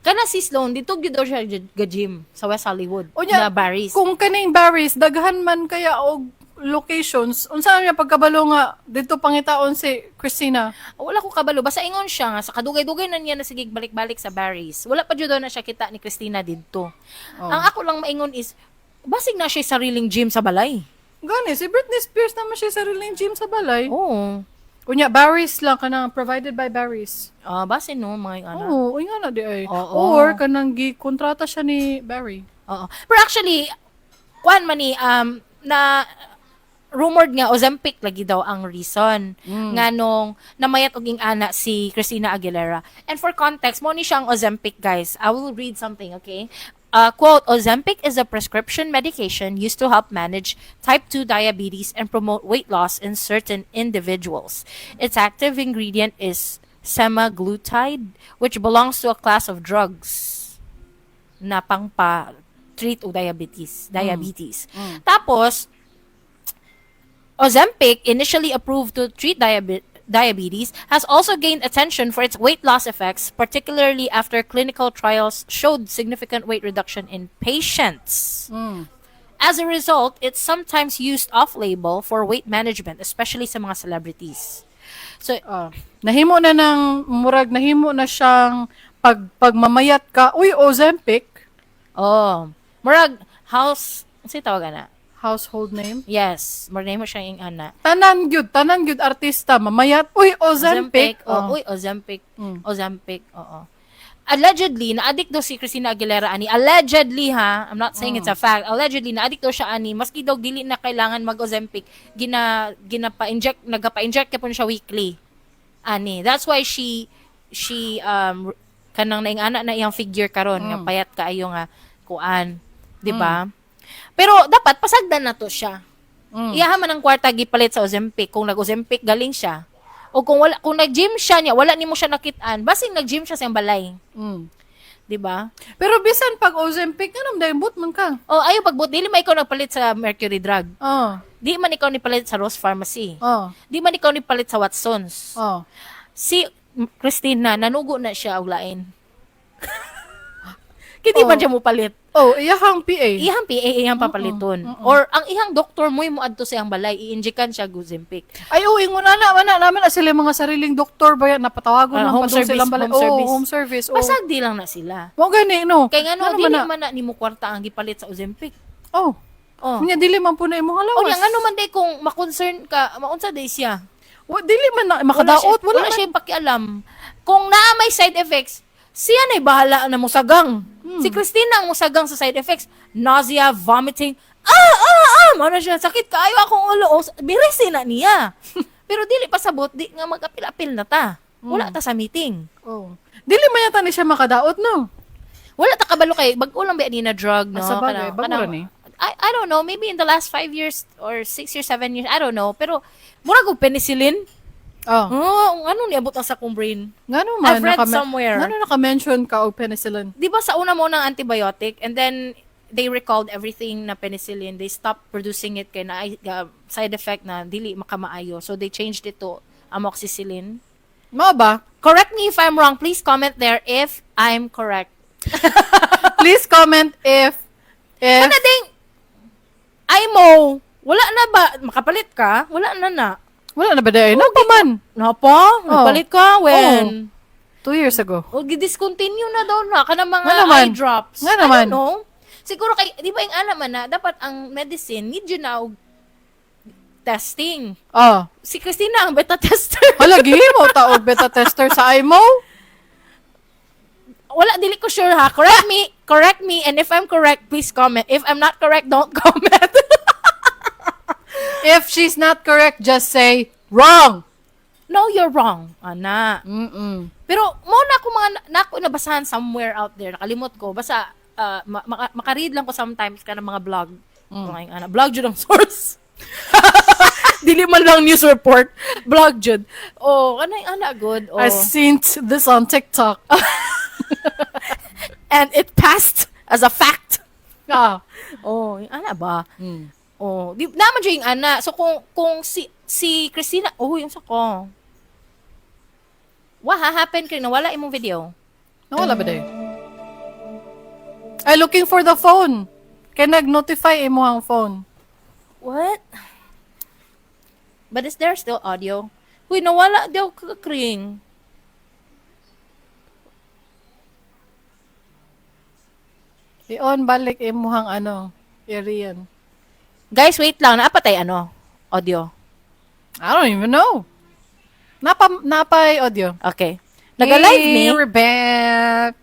S2: Kana si Sloan dito gyud daw siya ga gym sa West Hollywood
S1: Unya,
S2: na Barry's.
S1: Kung kaning Barry's, daghan man kaya og locations, unsa niya pagkabalo nga dito pangitaon si Christina?
S2: Wala ko kabalo, basta ingon siya nga sa kadugay-dugay na niya na sige balik-balik sa Barry's. Wala pa jud daw na siya kita ni Christina didto. Ang ako lang maingon is basig na siya sariling gym sa balay.
S1: Gani, si Britney Spears naman siya sariling gym sa balay.
S2: Oo.
S1: Unya, Barry's lang, kanang provided by Barry's.
S2: Ah, base no mga ano.
S1: Oo, uy nga na di ay. Or kanang gikontrata siya ni Barry.
S2: Oo. Pero actually, kuan man ni na rumored nga Ozempic lagi daw ang reason nga nung namayat og ana si Christina Aguilera. And for context, mo ni siya ang Ozempic guys. I will read something, okay? Quote, "Ozempic is a prescription medication used to help manage type 2 diabetes and promote weight loss in certain individuals. Its active ingredient is semaglutide, which belongs to a class of drugs na pangpa treat og diabetes." Tapos Ozempic, initially approved to treat diabetes, has also gained attention for its weight loss effects, particularly after clinical trials showed significant weight reduction in patients. As a result, it's sometimes used off-label for weight management, especially sa mga celebrities. So,
S1: Ah, nahimo na ng murag nahimo na siyang pag pagmamayat ka, uy, Ozempic.
S2: Oh, murag house, unsay tawag ana?
S1: Household name.
S2: Yes, murag nahimo siya yung ana.
S1: Tanan gyud artista mamayat, uy, Ozempic.
S2: Oh, uy, Ozempic. Ozempic, oo. Allegedly, na-addict daw si Christina Aguilera ani. Allegedly ha, I'm not saying it's a fact. Allegedly, na-addict daw siya ani. Maski daw dili na kailangan mag-Ozempic, gina ginapa-inject, nagapa-inject po siya weekly. Ani. That's why she kanang naing ana na iyang figure karon nga payat kaayo nga kuan, 'di ba? Pero dapat pasagdan na to siya. Iyaha man ang kwarta gipalit sa Ozempic. Kung nag-Ozempic galing siya, O kung wala, kung nag-gym siya niya, wala nimo siya nakitaan, basing nag-gym siya sa iyang balay, di ba?
S1: Pero bisan pag Ozempic, anong dahil but man ka?
S2: O ayo pagbut, dili man ikaw nagpalit sa Mercury Drug. Di man ikaw nipalit sa Rose Pharmacy. Di man ikaw nipalit sa Watsons. Si Christina, nanugo na siya og lain. Kaya di man siya mopalit.
S1: Oh, iyahang PA.
S2: Iyang PA, iyang papaliton. Or ang iyang doktor mo mo adto sa iyang balay, i-injekan siya og Ozempic.
S1: Ay, oh, ingon na na, namin na sila mga sariling doktor ba yan, napatawagon
S2: Ah,
S1: lang
S2: home
S1: padung
S2: service,
S1: silang balay.
S2: home
S1: Oh,
S2: service.
S1: home service. Oh.
S2: Basag di lang na sila.
S1: Mo gani, no?
S2: Kay ngano,
S1: Ngano
S2: dili
S1: man na?
S2: man na nimo kwarta ang gipalit sa Ozempic.
S1: Oh.
S2: Oh.
S1: Nya dili man po na imong
S2: O
S1: allowance.
S2: nya ngano man day kung ma-concern ka, maunsa day siya.
S1: Wa, dili man na makadaot,
S2: Wala, siya,
S1: wala,
S2: wala
S1: man.
S2: siya pakialam. Kung naa may side effects, siya na'y bahala na musagang. Si Christina ang musagang sa side effects. Nausea, vomiting. Ah, ah, ah! Mano siya, sakit kaayo akong ulo. O, birisi na niya. Pero dili pasabot, di nga mag-apil-apil na ta. Wala ta sa meeting.
S1: Oh. Dili man yata ni siya makadaot, no?
S2: Wala ta kabalo kay bag-o lang ba ni na drug, no?
S1: Ah, sa bagay, bago ra ni.
S2: I don't know, maybe in the last 5 years or 6 years, 7 years, I don't know. Pero murag og penicillin.
S1: Oh.
S2: Oh, ano niabot ang sa akong brain?
S1: Ngano man
S2: I've read somewhere.
S1: Ngano naka-mention ka og penicillin?
S2: Di ba sa una mo ng antibiotic and then they recalled everything na penicillin. They stopped producing it kay na side effect na dili makamaayo. So they changed it to amoxicillin.
S1: Mao ba?
S2: Correct me if I'm wrong. Please comment there if I'm correct.
S1: Please comment if
S2: Kana ding ay mo, wala na ba makapalit ka? Wala na na.
S1: Wala na ba dai? Napa man?
S2: Napa? Nagpalit ka when?
S1: 2 years ago.
S2: O gi-discontinue na daw na kana mga
S1: Nga naman.
S2: eye drops.
S1: Nga naman.
S2: I don't know. Siguro kay di ba yung ana man na dapat ang medicine need you na og testing.
S1: Oh.
S2: Si Christina ang beta tester.
S1: Hala, gihimo ta og beta tester sa IMO?
S2: Wala, dili ko sure ha. Correct me, and if I'm correct, please comment. If I'm not correct, don't comment.
S1: If she's not correct, just say wrong.
S2: No, you're wrong. Ana. Pero mo na ako mga na ako nabasahan somewhere out there. Nakalimot ko. Basta makaread lang ko sometimes ka ng mga blog. Mga yung ana. Blog jud ang source. Dili man lang news report. Blog jud. Oh, ano yung ana good. Oh.
S1: I seen this on TikTok.
S2: And it passed as a fact.
S1: Ah.
S2: Oh, yung ana ba? Oh, di naman jud yung ana. So kung si Christina, oh, yung sa ko. What happened kay nawala imong video?
S1: Nawala ba day? Ay, looking for the phone. Kay nag-notify imo ang phone.
S2: What? But is there still audio? Uy, nawala daw kring.
S1: I-on balik imuhang ano, area.
S2: Guys, wait lang. Naapatay ano? Audio.
S1: I don't even know. Napa napay audio.
S2: Okay. Nag-live
S1: Hey,
S2: ni.
S1: we're back.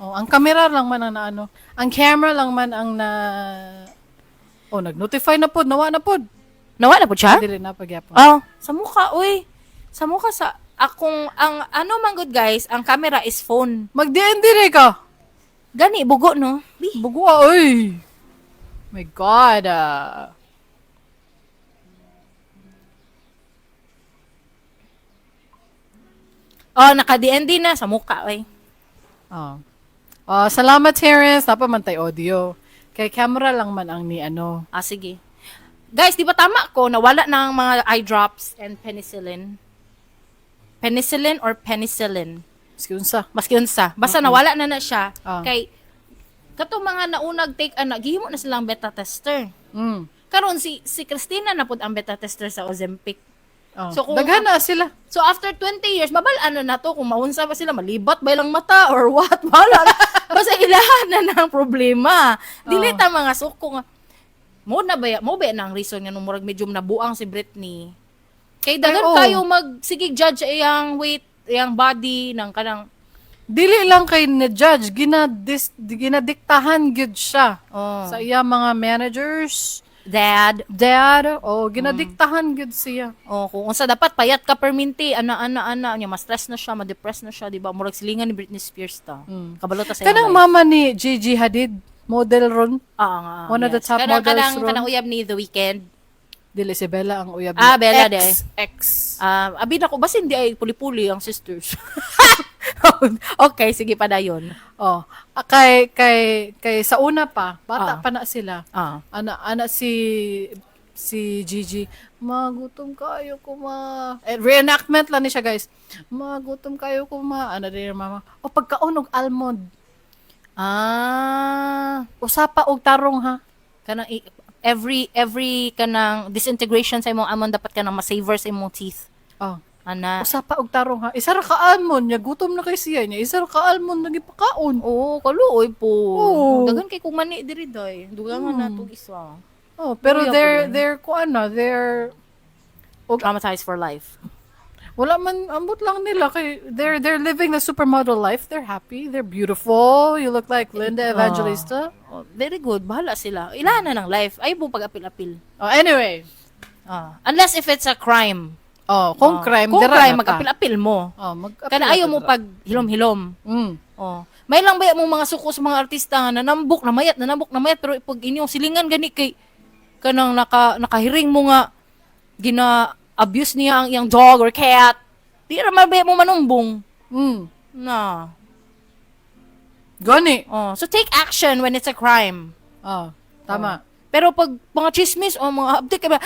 S1: Oh, ang camera lang man ang naano. Ang camera lang man ang na. Oh, nag-notify na pod, nawa na pod.
S2: Nawala po siya?
S1: Dili na pagyapon.
S2: Oh, sa mukha, uy. Sa mukha sa akong ang ano man good guys, ang camera is phone.
S1: Mag-DND rin ka.
S2: Gani bugo no. Bi.
S1: Bugo ah, oy. My God. Ah.
S2: Oh, naka-DND na sa mukha, uy.
S1: Oh. Oh, salamat, Terrence. Napa man tay audio. Kay camera lang man ang ni ano.
S2: Ah, sige. Guys, di ba tama ko nawala na ang mga eye drops and penicillin? Penicillin or penicillin?
S1: Maski unsa.
S2: Maski unsa. Basta nawala na na siya.
S1: Ah.
S2: Kay kato mga naunag take ana gihimo na silang beta tester. Karon si Christina na pud ang beta tester sa Ozempic.
S1: Oh.
S2: So,
S1: Daghan na sila.
S2: So after 20 years, mabal-an na to kung maunsa pa sila, malibat ba ilang mata or what, bahala na. Basta ilahan na ng problema. Dili ta mga suko nga. Mo ba na ang reason nga nung murag medyo nabuang si Britney. Kay daghan
S1: Ay, oo.
S2: kayo mag sige judge sa iyang weight, iyang body ng kanang
S1: Dili lang kay na-judge, ginadiktahan gyud siya
S2: Oh.
S1: sa iya mga managers,
S2: Dad.
S1: Dad, oh, ginadiktahan gyud siya.
S2: Oh, kung unsa dapat payat ka perminti, ana ana ana nya ma-stress na siya, ma-depress na siya, di ba? Murag silingan ni Britney Spears ta. Kabalo ta sa iyang
S1: Kanang
S2: life.
S1: mama ni Gigi Hadid, model ron.
S2: Ah, nga,
S1: One of the top
S2: kanang,
S1: models
S2: kanang,
S1: ron.
S2: kanang uyab ni The Weeknd.
S1: Dili si Bella ang uyab
S2: Ah,
S1: niya.
S2: Bella,
S1: Ex,
S2: di ay.
S1: ex.
S2: Abi na ko, basin di ay puli-puli ang sisters. Okay, sige pa dayon.
S1: Oh, ah, kay sa una pa, bata pa na sila. Ana ana si Gigi, "Magutom kayo ko, ma." Eh, reenactment lang ni siya, guys. "Magutom kayo ko, ma." Ana din mama. "O pagkaon og almond." Usa pa og tarong, ha.
S2: Kanang every kanang disintegration sa imong almond dapat kanang ma-savor sa imong teeth.
S1: Oh.
S2: Ana.
S1: Usa pa og tarong, ha. Isa ra ka almond nya, gutom na kay siya niya. Isa ra ka almond nagipakaon.
S2: Oo, kaluoy po.
S1: Oo.
S2: Daghan kay kung mani diri day. Dugangan na tog isa.
S1: Oh, pero
S2: Luya po
S1: they're
S2: yun.
S1: they're kuan na, they're
S2: Traumatized for life.
S1: Wala man, ambot lang nila kay they're living the supermodel life. They're happy, they're beautiful. You look like Linda Evangelista.
S2: Oh, very good. Bahala sila. Ilahan na ng life. Ay mo pag-apil-apil.
S1: Oh, anyway.
S2: Unless if it's a crime.
S1: Oh, kung crime,
S2: Kung
S1: dira
S2: crime,
S1: na ta.
S2: mag-apil-apil mo.
S1: Oh, mag
S2: Kana ayaw mo pag hilom-hilom. Oh. May lang ba mong mga suko sa mga artista nga nanambok, namayat, nanambok, namayat, pero pag inyong silingan gani kay kanang nakahiring mo nga gina abuse niya ang iyang dog or cat. Di ra man ba mo manumbong. Na.
S1: Gani.
S2: Oh, so take action when it's a crime.
S1: Oh, tama.
S2: Pero pag mga chismis o mga update ka ba,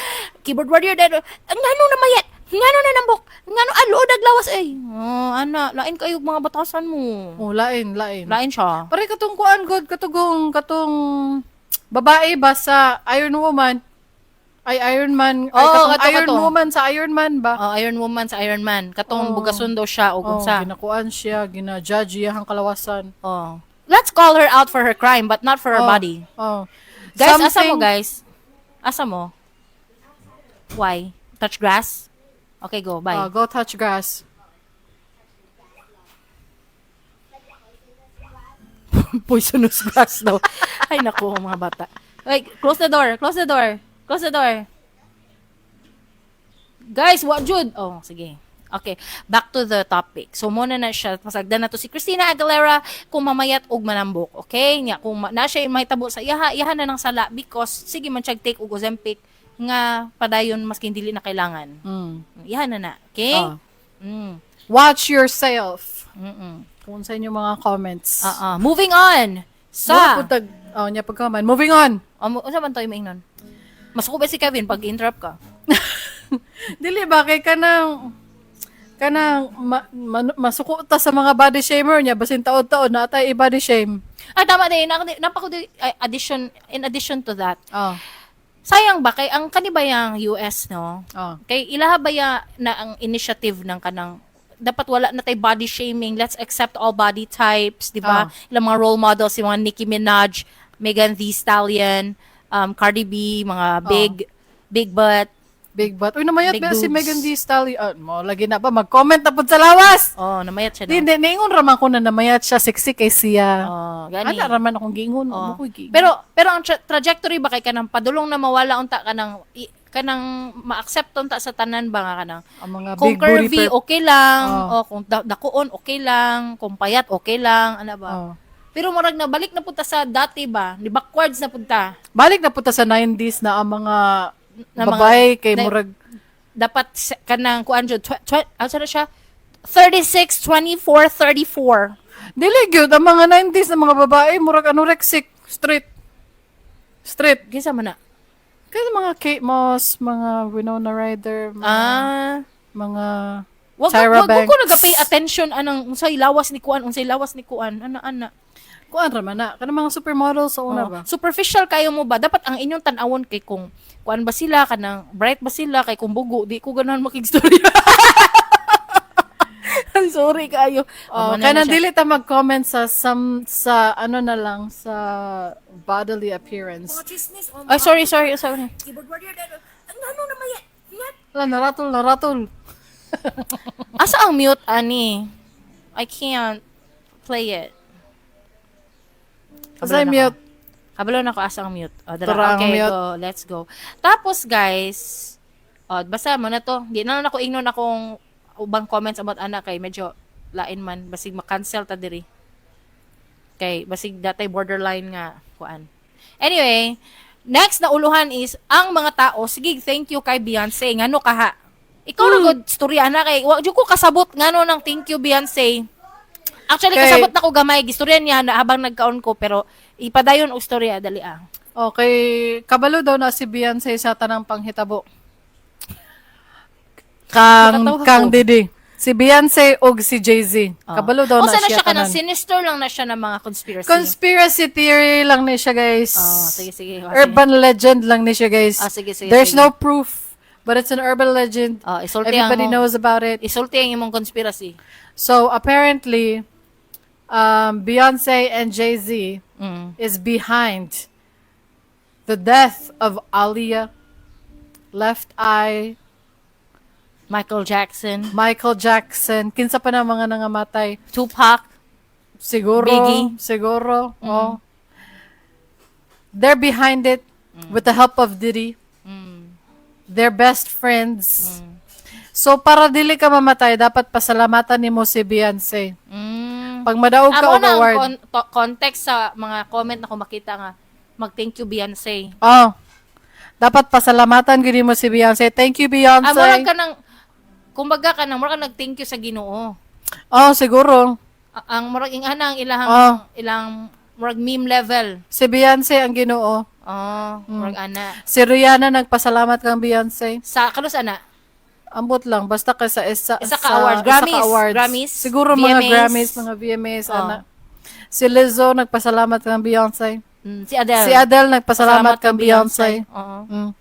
S2: keyboard warrior dahil, ang ngano na mayat, ngano na nambok, ngano alo naglawas ay. Oh, ana, lain kayo mga batasan mo.
S1: Oh, lain, lain.
S2: Lain siya.
S1: Pare katong kuan god, katugong katong babae ba sa Iron Woman? Ay, Iron Man. Ay,
S2: Oo,
S1: katong
S2: kato,
S1: Iron
S2: kato.
S1: Woman sa Iron Man ba?
S2: Oh, Iron Woman sa Iron Man. Katong
S1: Oh.
S2: bugason daw siya o
S1: Oh,
S2: unsa.
S1: ginakuan siya, gina-judge iyang kalawasan.
S2: Oh. Let's call her out for her crime but not for her
S1: Oh,
S2: body.
S1: Oh.
S2: Guys, asa mo, guys? Asa mo? Why? Touch grass? Okay, go. Bye.
S1: Oh, go touch grass.
S2: Poisonous grass daw. Ay, naku, mga bata. Wait, close the door. Close the door. Close the door. Guys, what jud? Oh, sige. Okay, back to the topic. So, muna na siya. Pasagdan na to si Christina Aguilera kung mamayat og manambok. Okay? Nya, kung na siya mahitabo sa iyaha, iyaha na ng sala because sige man siya take og Ozempic nga padayon maski dili na kailangan. Iyaha na na. Okay?
S1: Ah.
S2: Watch
S1: Watch yourself. Kung sa inyong mga comments.
S2: Ah, ah. Moving on.
S1: Wala
S2: Sa
S1: po oh, nya pagkaman. Moving on.
S2: Oh, unsa man to imong? Masuko ba si Kevin pag interrupt ka?
S1: Dili ba kay kanang masuko ta sa mga body shamer niya basin taod-taod na atay i-body shame.
S2: Ah, tama din. Napako di, ay, addition in addition to that.
S1: Oh.
S2: Sayang ba kay ang kani ba yang US, no?
S1: Oh.
S2: Kay ilaha ba ya na ang initiative ng kanang dapat wala na tay body shaming. Let's accept all body types, di ba?
S1: Ah.
S2: Ilang mga role models, yung mga Nicki Minaj, Megan Thee Stallion, Cardi B, mga big big butt.
S1: Big butt. Uy, namayat
S2: Big
S1: ba si
S2: boobs.
S1: Megan Thee Stallion? Ah, mo lagi na ba mag-comment na pud sa lawas?
S2: Oh, namayat siya,
S1: Di,
S2: no?
S1: di, niingon raman ko na namayat siya, sexy kay siya.
S2: Oh, gani.
S1: Ana raman akong giingon.
S2: Oh.
S1: Oh. Ko giingon.
S2: Pero ang trajectory ba kay kanang padulong na mawala unta kanang kanang ma-accept unta sa tanan ba nga kanang
S1: ang mga
S2: kung
S1: big booty
S2: curvy okay lang,
S1: Oh.
S2: o kung dakuon okay lang, kung payat okay lang, ana ba?
S1: Oh.
S2: Pero murag na balik na punta sa dati ba, ni backwards na punta.
S1: Balik na punta sa 90s na ang mga
S2: Na mga-
S1: babae kay murag
S2: Dapat kanang kuan jud asa na siya? 36 24 34.
S1: Dili gyud ang mga 90s na mga babae murag anorexic, straight. Straight.
S2: Kinsa man na?
S1: Kaya mga Kate Moss, mga Winona Ryder, mga, mga
S2: Wag
S1: Tyra
S2: wag
S1: Banks.
S2: ko nagapay attention anang unsay lawas ni kuan, unsay lawas ni kuan, ana ana.
S1: Kuan ra man na kanang mga supermodel sa una
S2: Oh,
S1: ba?
S2: superficial kayo mo ba? Dapat ang inyong tan-awon kay kung kuan ba sila, kanang bright ba sila, kay kung bugo, di ko ganahan makigstorya. Sorry kayo.
S1: Oh,
S2: Ano na
S1: kanang
S2: siya.
S1: dili ta mag-comment sa some sa ano na lang sa bodily appearance.
S2: Ay, sorry, sorry, sorry.
S1: Wala, naratol, naratol.
S2: Asa ang mute, ani? I can't play it.
S1: Asa
S2: na
S1: mute?
S2: Ko. Kabalo na ko asa ang mute. O, dara.
S1: Tara ang
S2: Okay,
S1: mute.
S2: go. Let's go. Tapos, guys, oh, basta mo na to. Di na lang ako ingnon akong ubang comments about ana kay medyo lain man basig ma-cancel ta diri. Kay basig datay borderline nga kuan. Anyway, Next na uluhan is ang mga tao, sige, thank you kay Beyonce. Ngano kaha? Ikaw na gud storya na kay wa jud ko kasabot ngano nang thank you Beyonce. Actually, kasabot na ko gamay gistorya niya na habang nagkaon ko, pero ipadayon og storya, dali ah.
S1: Okay, kabalo daw na si Beyonce sa tanang panghitabo. Kang
S2: Nakatawa
S1: kang
S2: ko.
S1: Didi. Si Beyonce og si Jay-Z. Kabalo daw
S2: Usa
S1: na
S2: na
S1: siya
S2: siya kanang
S1: tanan.
S2: sinister lang na siya ng mga conspiracy.
S1: Conspiracy theory lang ni siya, guys.
S2: Oh, sige, sige. Oh, sige.
S1: Urban legend lang ni siya, guys.
S2: Ah, sige, sige,
S1: There's
S2: sige.
S1: no proof, but it's an urban legend.
S2: Oh, isulti ang
S1: Everybody knows about it.
S2: Isulti ang imong conspiracy.
S1: So apparently, Beyonce and Jay-Z is behind the death of Aaliyah, Left Eye,
S2: Michael Jackson,
S1: Michael Jackson, kinsa pa na mga nangamatay.
S2: Tupac,
S1: Siguro,
S2: Biggie.
S1: Siguro, oh. They're behind it with the help of Diddy. They're best friends. So para dili ka mamatay, dapat pasalamatan nimo si Beyonce. Pag madaog ka
S2: Amo
S1: og
S2: na ang
S1: award.
S2: Context sa mga comment na ko makita nga mag thank you Beyonce.
S1: Oh. Dapat pasalamatan gyud nimo si Beyonce. Thank you, Beyonce.
S2: Ah, murag ka nang kumbaga ka nang murag ka nag thank you sa Ginoo.
S1: Oh, siguro.
S2: Ang murag ingana ang ilahang ilang murag meme level.
S1: Si Beyonce ang Ginoo.
S2: Oh, murag ana.
S1: Si Rihanna nagpasalamat kang Beyonce.
S2: Sa kanus ana?
S1: Ambot lang basta kay sa isa,
S2: Isa ka
S1: sa
S2: award.
S1: isa ka
S2: Grammys.
S1: awards.
S2: Grammys.
S1: Siguro mga
S2: VMAs.
S1: Grammys, mga VMAs
S2: Oh.
S1: ana. Si Lizzo nagpasalamat kang Beyonce.
S2: Si Adele.
S1: Si Adele nagpasalamat kang Beyonce.
S2: Oo.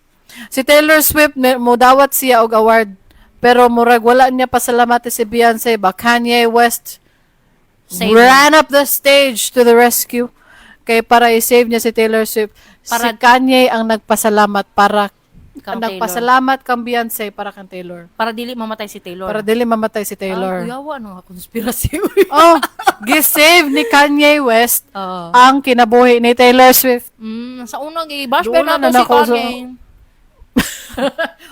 S1: Si Taylor Swift modawat siya og award pero murag wala niya pasalamati si Beyonce ba. Kanye West
S2: Save
S1: ran up the stage to the rescue kay para i-save niya si Taylor Swift. Si Kanye ang nagpasalamat para
S2: Kang
S1: ang nagpasalamat kang Beyonce para kang Taylor.
S2: Para dili mamatay si Taylor.
S1: Para dili mamatay si Taylor.
S2: Ah, kuyawa ano nga conspiracy.
S1: Oh, gi-save ni Kanye West
S2: Oo.
S1: ang kinabuhi ni Taylor Swift.
S2: Sa unang i-bash
S1: Doon
S2: ba
S1: na
S2: nato si
S1: nako
S2: Kanye?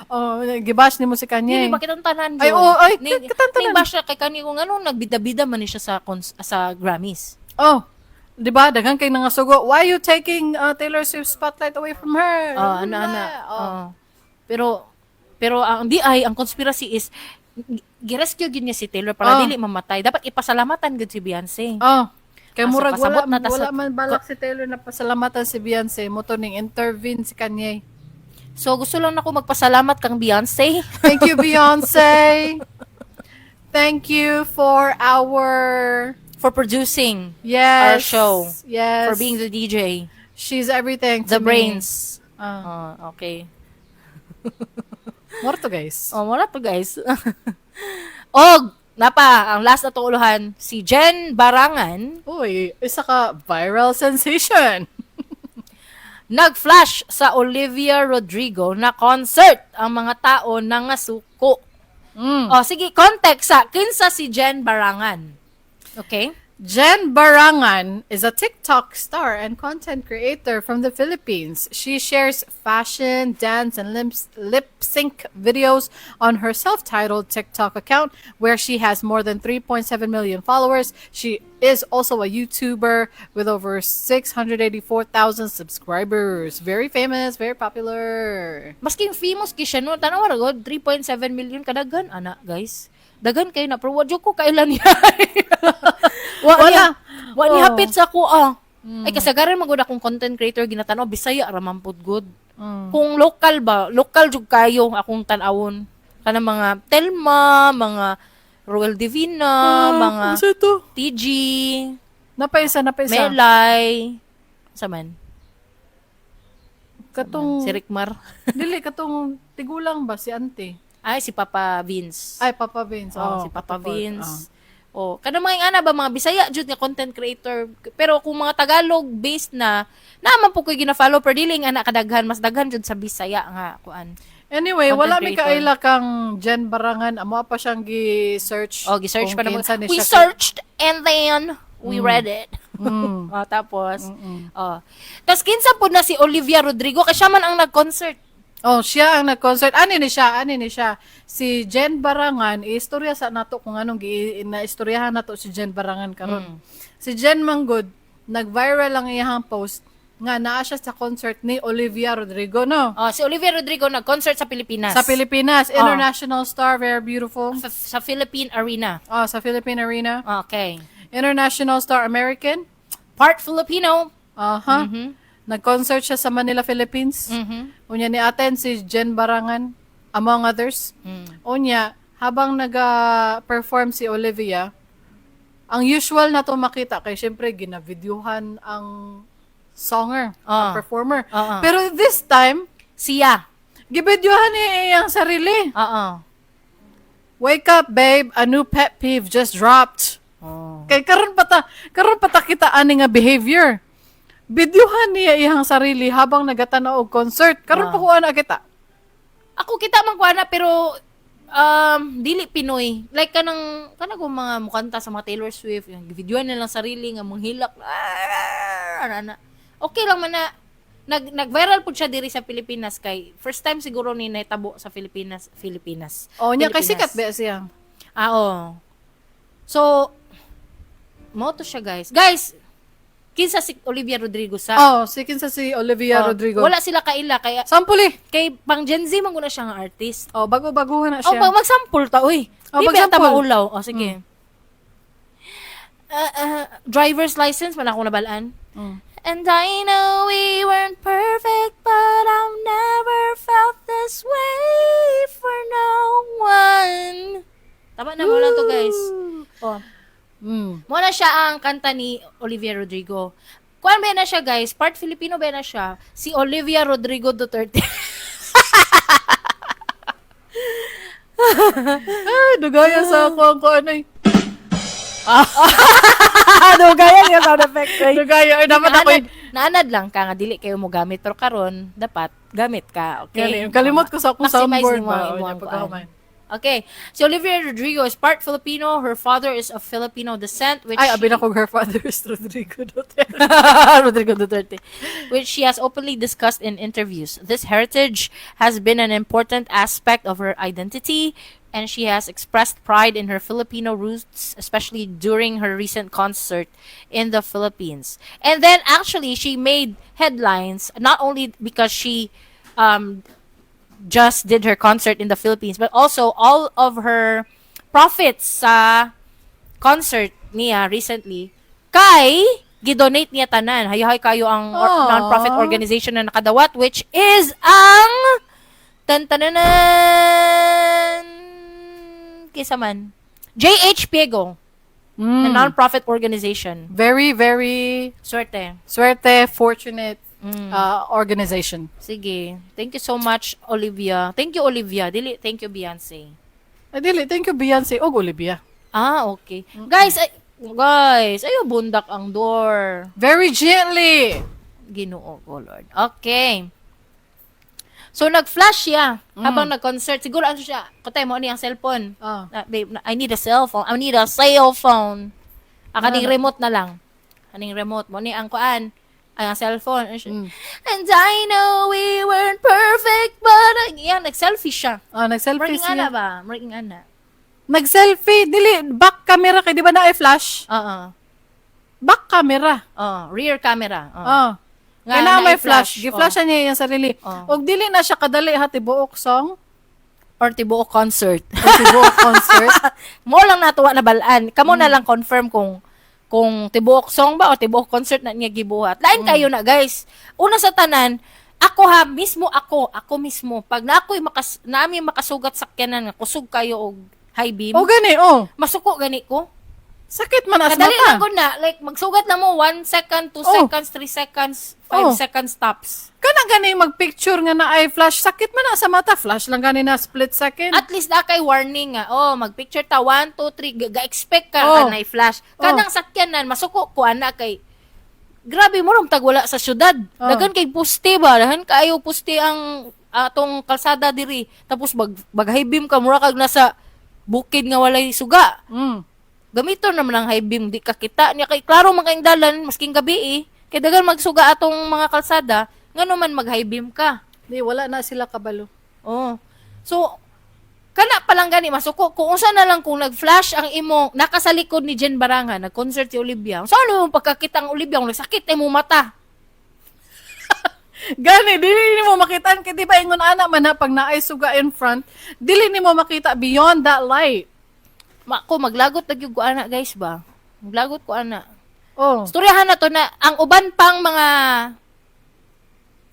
S1: Oh, gibash nimo si Kanye.
S2: Dili ba kitang tanan
S1: Ay,
S2: yun?
S1: oo, ay, kitang tanan.
S2: Ning bash na kay Kanye kung anong nagbida-bida man ni siya sa Grammys.
S1: Oh, 'di ba? Daghan kay nangasugo. Why you taking Taylor Swift's spotlight away from her?
S2: Oh, ano ana.
S1: Oh.
S2: Oh. Pero pero ang di ay ang conspiracy is gi-rescue gyud niya si Taylor para dili mamatay. Dapat ipasalamatan gyud si Beyonce.
S1: Oh. Kay
S2: Ah, so
S1: murag
S2: pasabot
S1: wala
S2: na ta
S1: wala man balak si Taylor na pasalamatan si Beyonce mo to ning intervene si Kanye.
S2: So gusto lang nako magpasalamat kang Beyonce.
S1: Thank you, Beyonce. Thank you for our
S2: For producing
S1: yes
S2: our show.
S1: Yes.
S2: For being the DJ,
S1: She's everything to
S2: the
S1: me.
S2: brains.
S1: Ah.
S2: Oh, okay.
S1: Moro to, guys.
S2: Oh, wala to, guys. Og napa ang last na tuuluhan si Jen Barangan
S1: Uy, isa ka viral sensation.
S2: Nag-flash sa Olivia Rodrigo na concert ang mga tao nangasuko. Oh, sige, context sa kinsa si Jen Barangan. Okay?
S1: Jen Barangan is a TikTok star and content creator from the Philippines. She shares fashion, dance, and lip sync videos on her self titled TikTok account, where she has more than 3.7 million followers. She is also a YouTuber with over 684,000 subscribers. Very famous, very popular.
S2: Masking famous ki siya no, tanawa ra gud 3.7 million kadaghan ana, guys. Daghan kayo na pero wa jud ko kailan niya. Wa
S1: Wala.
S2: niya. Wa ni
S1: Oh.
S2: hapit sa ako ah. Ay kasagaran man gud akong content creator ginatanaw Bisaya ra man pud gud. Kung local ba, local jud kayo akong tan-awon. Kanang mga Telma, mga Roel Divina, mga
S1: Ano ito?
S2: TG,
S1: Napaisa, napaisa.
S2: Melay. Sa man?
S1: Katong,
S2: Si Rickmar.
S1: Dili, katong tigulang ba si auntie?
S2: Ay, si Papa Vince.
S1: Ay, Papa Vince.
S2: Oh,
S1: Oh,
S2: si Papa
S1: Paul.
S2: Vince. Oh, kanang mga ana ba mga Bisaya jud nga content creator. Pero kung mga Tagalog based na, naman po ko'y gina-follow pero dili nga ana kadaghan, mas daghan jud sa Bisaya nga kuan.
S1: Anyway,
S2: Content
S1: wala mi
S2: creator.
S1: kaila kang Jen Barangan. Amo pa siyang gi-search.
S2: Oh, gi-search
S1: kung
S2: pa naman.
S1: kinsa ni
S2: We
S1: siya.
S2: searched and then we read it. Oh, tapos oh. Tapos kinsa pud na si Olivia Rodrigo kay siya man ang nag-concert.
S1: Oh, siya ang nag-concert. Ani ni siya, ani ni siya. Si Jen Barangan, istorya sa nato kung anong gi na istoryahan nato si Jen Barangan karon. Si Jen Manggod, nag-viral ang iyang post Nga naa siya sa concert ni Olivia Rodrigo, no?
S2: Oh, si Olivia Rodrigo nag-concert sa Pilipinas.
S1: Sa Pilipinas, international star, very beautiful.
S2: Sa Philippine Arena.
S1: Oh, sa Philippine Arena.
S2: Okay.
S1: International star American.
S2: Part Filipino.
S1: Aha. Nag-concert siya sa Manila, Philippines. Unya ni-attend si Jen Barangan, among others. Unya, habang naga-perform si Olivia, ang usual na to makita kay syempre ginavideohan ang songer, ang performer. Pero this time,
S2: Siya.
S1: gibidyohan niya iyang sarili.
S2: Oo.
S1: "Wake up, babe, a new pet peeve just dropped."
S2: Oh.
S1: Kay karon pa ta kita ani nga behavior. Videohan niya iyang sarili habang nagatanaw og concert. Karon pa ko ana kita.
S2: Ako kita man ko ana, pero dili Pinoy. Like kanang kanang kung mga mukanta sa mga Taylor Swift, yung videoan nilang sarili nga manghilak. Ah, ana ana. Okay lang man na nag nag-viral pud siya diri sa Pilipinas kay first time siguro ni naitabo sa Pilipinas, Pilipinas.
S1: Oh, nya kay
S2: Pilipinas.
S1: sikat ba siya?
S2: Ah, oh. So, mao to siya, guys. Guys, kinsa si Olivia Rodrigo sa?
S1: Oh, si kinsa si Olivia
S2: Oh,
S1: Rodrigo?
S2: wala sila kaila kaya
S1: Sample eh.
S2: kay pang Gen Z man guna siya nga artist.
S1: Oh, bago-baguhan na
S2: Oh,
S1: siya.
S2: pag mag-sample ta, uy.
S1: Oh,
S2: Di ba ta
S1: mag-sample.
S2: maulaw? Oh, sige. Driver's License man ako nabalaan. And I know we weren't perfect, but I've never felt this way for no one. Tama na mo lang to, guys. Oh. Mo na siya ang kanta ni Olivia Rodrigo. Kuan ba na siya, guys? Part Filipino ba na siya? Si Olivia Rodrigo Duterte.
S1: Ay, dugaya sa ako ang kuan ay.
S2: Dugaya niya sound effect.
S1: Dugaya ay dapat ako.
S2: Naanad, naanad lang ka nga dili kayo mo gamit pero karon dapat gamit ka, okay?
S1: Gani, kalimot ko sa akong
S2: Maximize
S1: soundboard
S2: nimo
S1: ba.
S2: ang
S1: O,
S2: imong
S1: nya,
S2: kuan.
S1: pagkahuman.
S2: Okay. Si Olivia Rodrigo is part Filipino. Her father is of Filipino descent, which
S1: Ay, abi na kong her father is Rodrigo Duterte.
S2: Rodrigo Duterte, which she has openly discussed in interviews. This heritage has been an important aspect of her identity, and she has expressed pride in her Filipino roots, especially during her recent concert in the Philippines. And then, actually, she made headlines not only because she just did her concert in the Philippines, but also all of her profits sa concert niya recently kay gidonate niya tanan. Hayahay kayo ang
S1: Aww.
S2: non-profit organization na nakadawat, which is ang tantananan, kisa man, JH Piego, na non-profit organization.
S1: Very, very
S2: Swerte.
S1: Swerte, fortunate organization.
S2: Sige. Thank you so much, Olivia. Thank you, Olivia. Dili, thank you, Beyonce.
S1: Ay, dili, thank you, Beyonce og Olivia.
S2: Ah, okay. Guys, ay, guys, ayo bundak ang door.
S1: Very gently.
S2: Ginoo ko, Lord. Okay. So, nag-flash siya habang nag-concert. Siguro, ano siya, kutay mo ni ang cellphone.
S1: Ah.
S2: Ah, babe, I need a cellphone. I need a cell phone. Ah, kaning remote na lang. Kaning remote. Mo ni ang kuan. Ay, ang cellphone. Ano siya, "And I know we weren't perfect, but" yan, nag-selfie siya.
S1: Ah, nag-selfie
S2: Murag ana
S1: siya.
S2: ba? Murag ana.
S1: Nag-selfie. Dili, back camera kay di ba na flash?
S2: Oo.
S1: Back camera.
S2: Oh, rear camera. Oo.
S1: Ah.
S2: Nga,
S1: Kaya na may
S2: naay
S1: flash.
S2: flash.
S1: Gi-flash niya yung sarili.
S2: Oh.
S1: Og dili na siya kadali ha tibuok song
S2: Or tibuok concert.
S1: o tibuok concert.
S2: Mo lang natuwa na balaan. Kamo na lang confirm kung tibuok song ba o tibuok concert na niya gibuhat. Lain kayo na, guys. Una sa tanan, ako ha, mismo ako, ako mismo, pag na ako'y makas, naami makasugat sakyanan nga kusog kayo og high beam,
S1: O gani, oh.
S2: masuko gani ko.
S1: Sakit man as
S2: Kadali
S1: mata.
S2: lang ko na, like magsugat na mo 1 second, 2 seconds, 3 seconds, 5 seconds tops.
S1: Kana gani magpicture nga na ay flash, sakit man na sa mata, flash lang gani na split second.
S2: At least na kay warning nga. Oh, magpicture ta 1 2 3, ga-expect ka
S1: Oh.
S2: na flash. Kanang sakyanan masuko ko ana kay grabe mo rom tag wala sa syudad.
S1: Oh.
S2: Daghan kay puste ba? Daghan kaayo puste ang atong kalsada diri. Tapos bag high beam ka, mura kag nasa bukid nga walay suga. Gamiton naman ang high beam, di ka kita niya kay klaro man kayong dalan masking gabi eh. Kay daghan magsuga atong mga kalsada, ngano man mag high beam ka?
S1: Di wala na sila kabalo.
S2: Oh. So, kana pa lang gani masuko. Kung unsa na lang kung nag-flash ang imo naka sa likod ni Jen Baranga, nag-concert si Olivia. Unsa ano mo pagkakita ang Olivia kung nagsakit imong mata?
S1: Gani, dili nimo makita kay di ba ingon ana man na pag naay suga in front, dili nimo makita beyond that light.
S2: Ma, ko maglagot na gyud ko ana, guys, ba. Maglagot ko ana.
S1: Oh.
S2: Storyahan na to na ang uban pang mga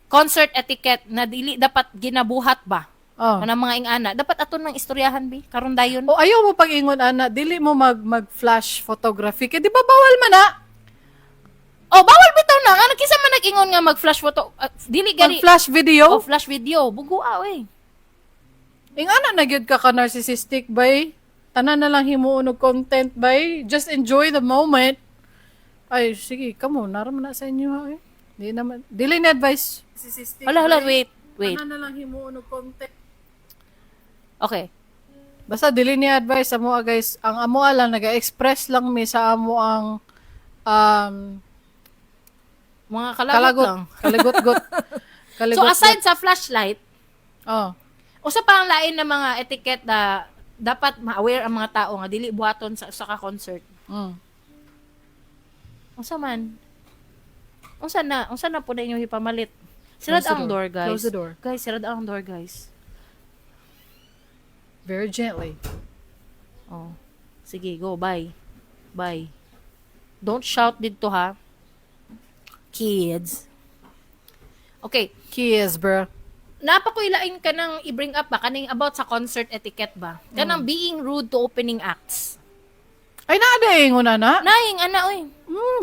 S2: concert etiquette na dili dapat ginabuhat ba.
S1: Oh.
S2: Kanang mga ingana dapat aton nang istoryahan bi karon dayon.
S1: O ayaw mo pag ingon ana, dili mo mag flash photography kay di ba bawal man na?
S2: Oh, bawal bitaw na. Ano kinsa man nag-ingon nga mag-flash photo? Ah, dili gani.
S1: Mag flash video.
S2: Oh, flash video. Bugua oy.
S1: Ingana na gyud ka ka narcissistic bay. Tanan na lang himuon og content bay. Just enjoy the moment. Ay, sige, kamo, naram na sa inyo ha. Eh. Di naman, dili na advice. Narcissistic.
S2: Hala, hala, wait, wait.
S1: Tanan na lang himuon og content.
S2: Okay.
S1: Basta dili ni advice amo guys. Ang amo lang naga-express lang mi sa amo ang
S2: Mga kalagot
S1: kalagot,
S2: lang.
S1: kalagot-got. Kalagot.
S2: So aside sa flashlight,
S1: Oh.
S2: usa pa ang lain na mga etiquette na dapat ma-aware ang mga tao nga dili buhaton sa usa ka concert. Unsa man? Unsa na? Unsa na po na inyong ipamalit? Sirad
S1: Close the
S2: ang
S1: door.
S2: door, guys.
S1: Close the door.
S2: Guys, sirad ang door, guys.
S1: Very gently.
S2: Oh. Sige, go. Bye. Bye. Don't shout dito ha. Kids. Okay.
S1: Kiss, bro.
S2: Napakuilain ka nang i-bring up ba kaning about sa concert etiquette ba? Kanang being rude to opening acts.
S1: Ay, naa ingon na na.
S2: Naing ana oy.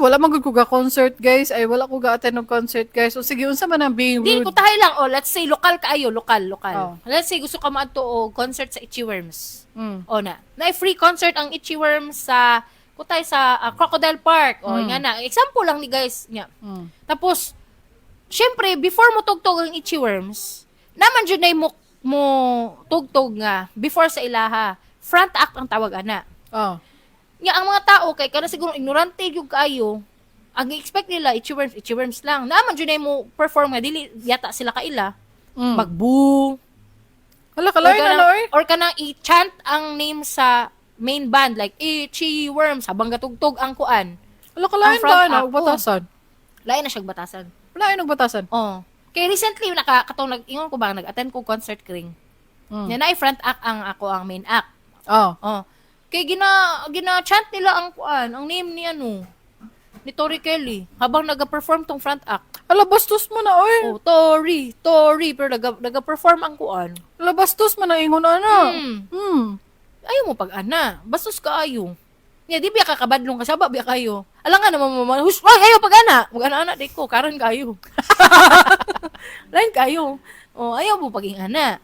S1: Wala man gud ko ga concert, guys. Ay, wala ko ga attend og concert, guys. O sige, unsa man ang being
S2: Di
S1: rude?
S2: ko tahay lang oh, let's say lokal kaayo, lokal, lokal.
S1: Oh.
S2: Let's say gusto ka maadto og concert sa Itchy Worms. O na. Na free concert ang Itchy Worms sa kutay sa Crocodile Park. O nga na. Example lang ni guys nya. Tapos syempre before mo tugtog ang Itchy Worms, naman jud nay mo tugtog nga before sa ilaha. Front act ang tawag ana.
S1: Oh.
S2: Nya ang mga tao kay kana siguro ignorante gyud kaayo. Ang expect nila Itchy Worms, Itchy Worms lang. Naman jud nay mo perform nga dili yata sila kaila. Magboo.
S1: Hala, kalain na na, oy.
S2: Or kanang i-chant ang name sa main band like Itchy Worms habang gatugtog ang kuan.
S1: Hala, kalain
S2: Ang front
S1: ba na?
S2: act, oh.
S1: Batasan.
S2: Lain na siyang batasan.
S1: Lain og batasan.
S2: Oh. Kay recently naka katong nag ingon ko ba nag-attend ko concert kring. Nya naay front act ang ako ang main act.
S1: Oh.
S2: Oh. Kay gina chant nila ang kuan, ang name ni ano ni Tori Kelly habang naga-perform tong front act.
S1: Hala, bastos mo na, oy.
S2: Oh, Tori, Tori pero naga-perform ang kuan.
S1: Hala, bastos mo na ingon ana.
S2: Ayaw mo pag ana. Bastos ka ayo. Nya di biya ka kabadlong ka saba biya kayo. Alang nga naman mo, hush, ay, ayaw pag ana. Mag ana ana di ko karon kayo. Lain kayo. Oh, ayaw mo paging ana.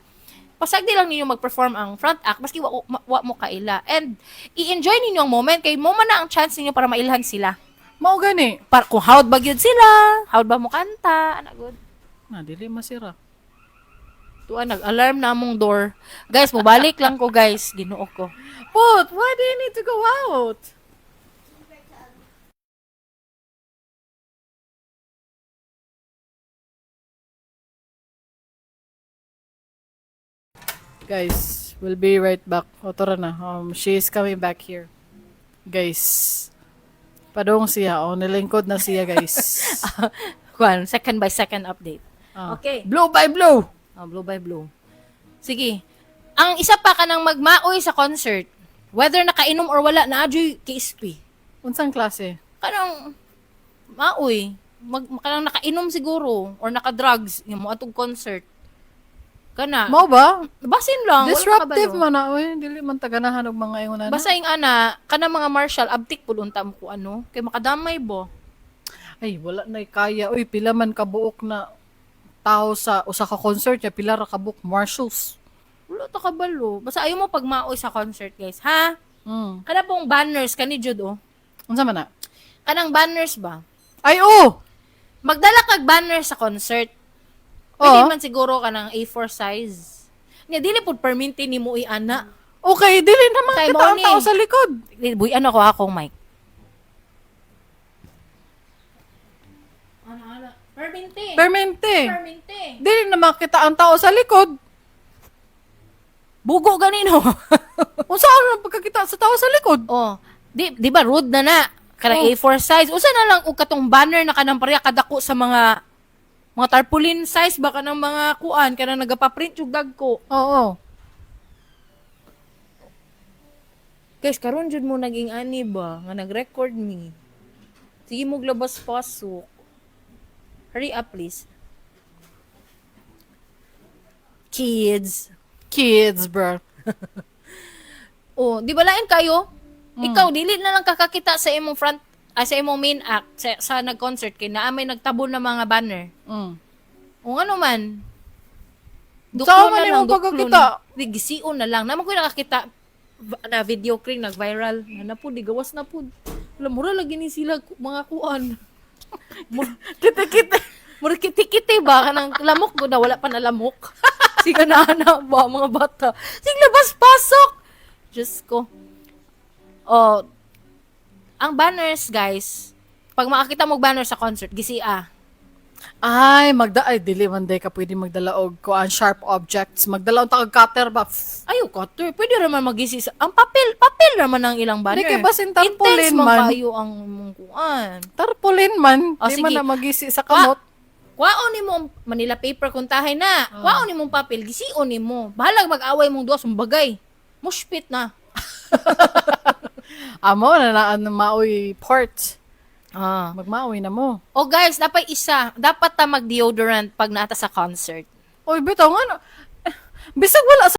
S2: Pasagdi lang ninyo mag-perform ang front act maski wa mo kaila. And i-enjoy ninyo ang moment kay mo man na ang chance ninyo para mailhan sila.
S1: Mao gani.
S2: Para kung howd ba gyud sila, howd ba mo kanta, ana good.
S1: Na dili masira.
S2: Tuwa nag-alarm na among door. Guys, mobalik lang ko guys, Ginoo ko.
S1: But why do you need to go out? Guys, we'll be right back. O, tara na. She is coming back here. Guys, padung siya. O, nilingkod na siya, guys.
S2: Kuan, second by second update.
S1: Ah.
S2: Okay.
S1: Blow by blow!
S2: Oh, blow by blow. Sige. Ang isa pa kanang magmaoy sa concert, whether nakainom or wala, naa juy KSP.
S1: Unsang klase?
S2: Kanang maoy, kanang nakainom siguro or naka-drugs, yung mo atong concert. Kana.
S1: Mao ba?
S2: Basin lang. Wala
S1: Disruptive
S2: kabalo.
S1: man na. Uy, dili man taganahan og mga ingon na.
S2: Basta yung ana, kanang mga marshal, abtik pud unta mo ko ano, kay makadamay bo.
S1: Ay, wala na kaya. Uy, pila man kabuok na tao sa usa ka concert ya pila ra kabuok marshals.
S2: Wala ta kabalo. Basta ayaw mo pagmaoy sa concert, guys. Ha? Kana pong banners kani jud oh.
S1: Unsa man na?
S2: Kanang banners ba?
S1: Ay, oh!
S2: Magdala kag banner sa concert. Pwede
S1: Oo.
S2: man siguro kanang A4 size. Nya dili pud perminti nimo i-ana.
S1: Okay, dili naman
S2: Kay
S1: kita
S2: mo
S1: ang
S2: ni.
S1: tao sa likod.
S2: Buyan ako akong mic. Ano, ano? Perminti.
S1: Permente.
S2: Perminti.
S1: Dili naman kita ang tao sa likod.
S2: Bugo ganino.
S1: Unsa ang pagkakita sa tao sa likod?
S2: Oh, di ba rude na na? Kanang
S1: Oh.
S2: A4 size. Usa na lang og katong banner na kanang pareha kadako sa mga Mga tarpaulin size ba kanang mga kuan kanang nagapa-print yung dagko.
S1: Oo.
S2: Guys, karon jud mo naging ani ba nga nag-record mi. Sige mo labas pasok. Hurry up, please. Kids.
S1: Kids, bro.
S2: Oh, di ba lain kayo? Ikaw dili na lang kakakita sa imong front ay sa imong main act sa nag-concert kay naa may nagtabon na mga banner. O ano man.
S1: Saan man imong pagkakita?
S2: Di gision na lang. Naman ko nakakita na video kring nag-viral. Na na po, di gawas na po. Wala, mura lagi ni sila mga kuan.
S1: Kiti-kiti.
S2: Mura kiti-kiti ba? Kanang lamok ko na wala pa na lamok. Sige na na ba mga bata. Sige labas pasok. Diyos ko. Oh, ang banners, guys, pag makakita mo banner sa concert, gisia.
S1: Ay, ay, dili man day ka pwede magdala og kuan, sharp objects. Magdala og kag cutter ba? Pff.
S2: Ayo, cutter. Pwede raman magisi sa... Ang papel, papel raman ang ilang banner.
S1: Di kay basin tarpaulin
S2: Intense man
S1: man.
S2: kayo ang mong kuan.
S1: Tarpaulin man.
S2: Oh,
S1: Di man
S2: sige.
S1: na magisi sa kamot.
S2: Kwaon nimo ang Manila paper kung tahay na. Kwaon nimo ang papel, gision nimo. Bahalag mag-away mong duha sumbagay. Mushpit na.
S1: Amo na na ano, maoy part.
S2: Ah.
S1: Magmaoy na mo.
S2: O guys, dapat isa, dapat ta mag-deodorant pag naata sa concert.
S1: Oy, bitaw nga no. Bisag wala sa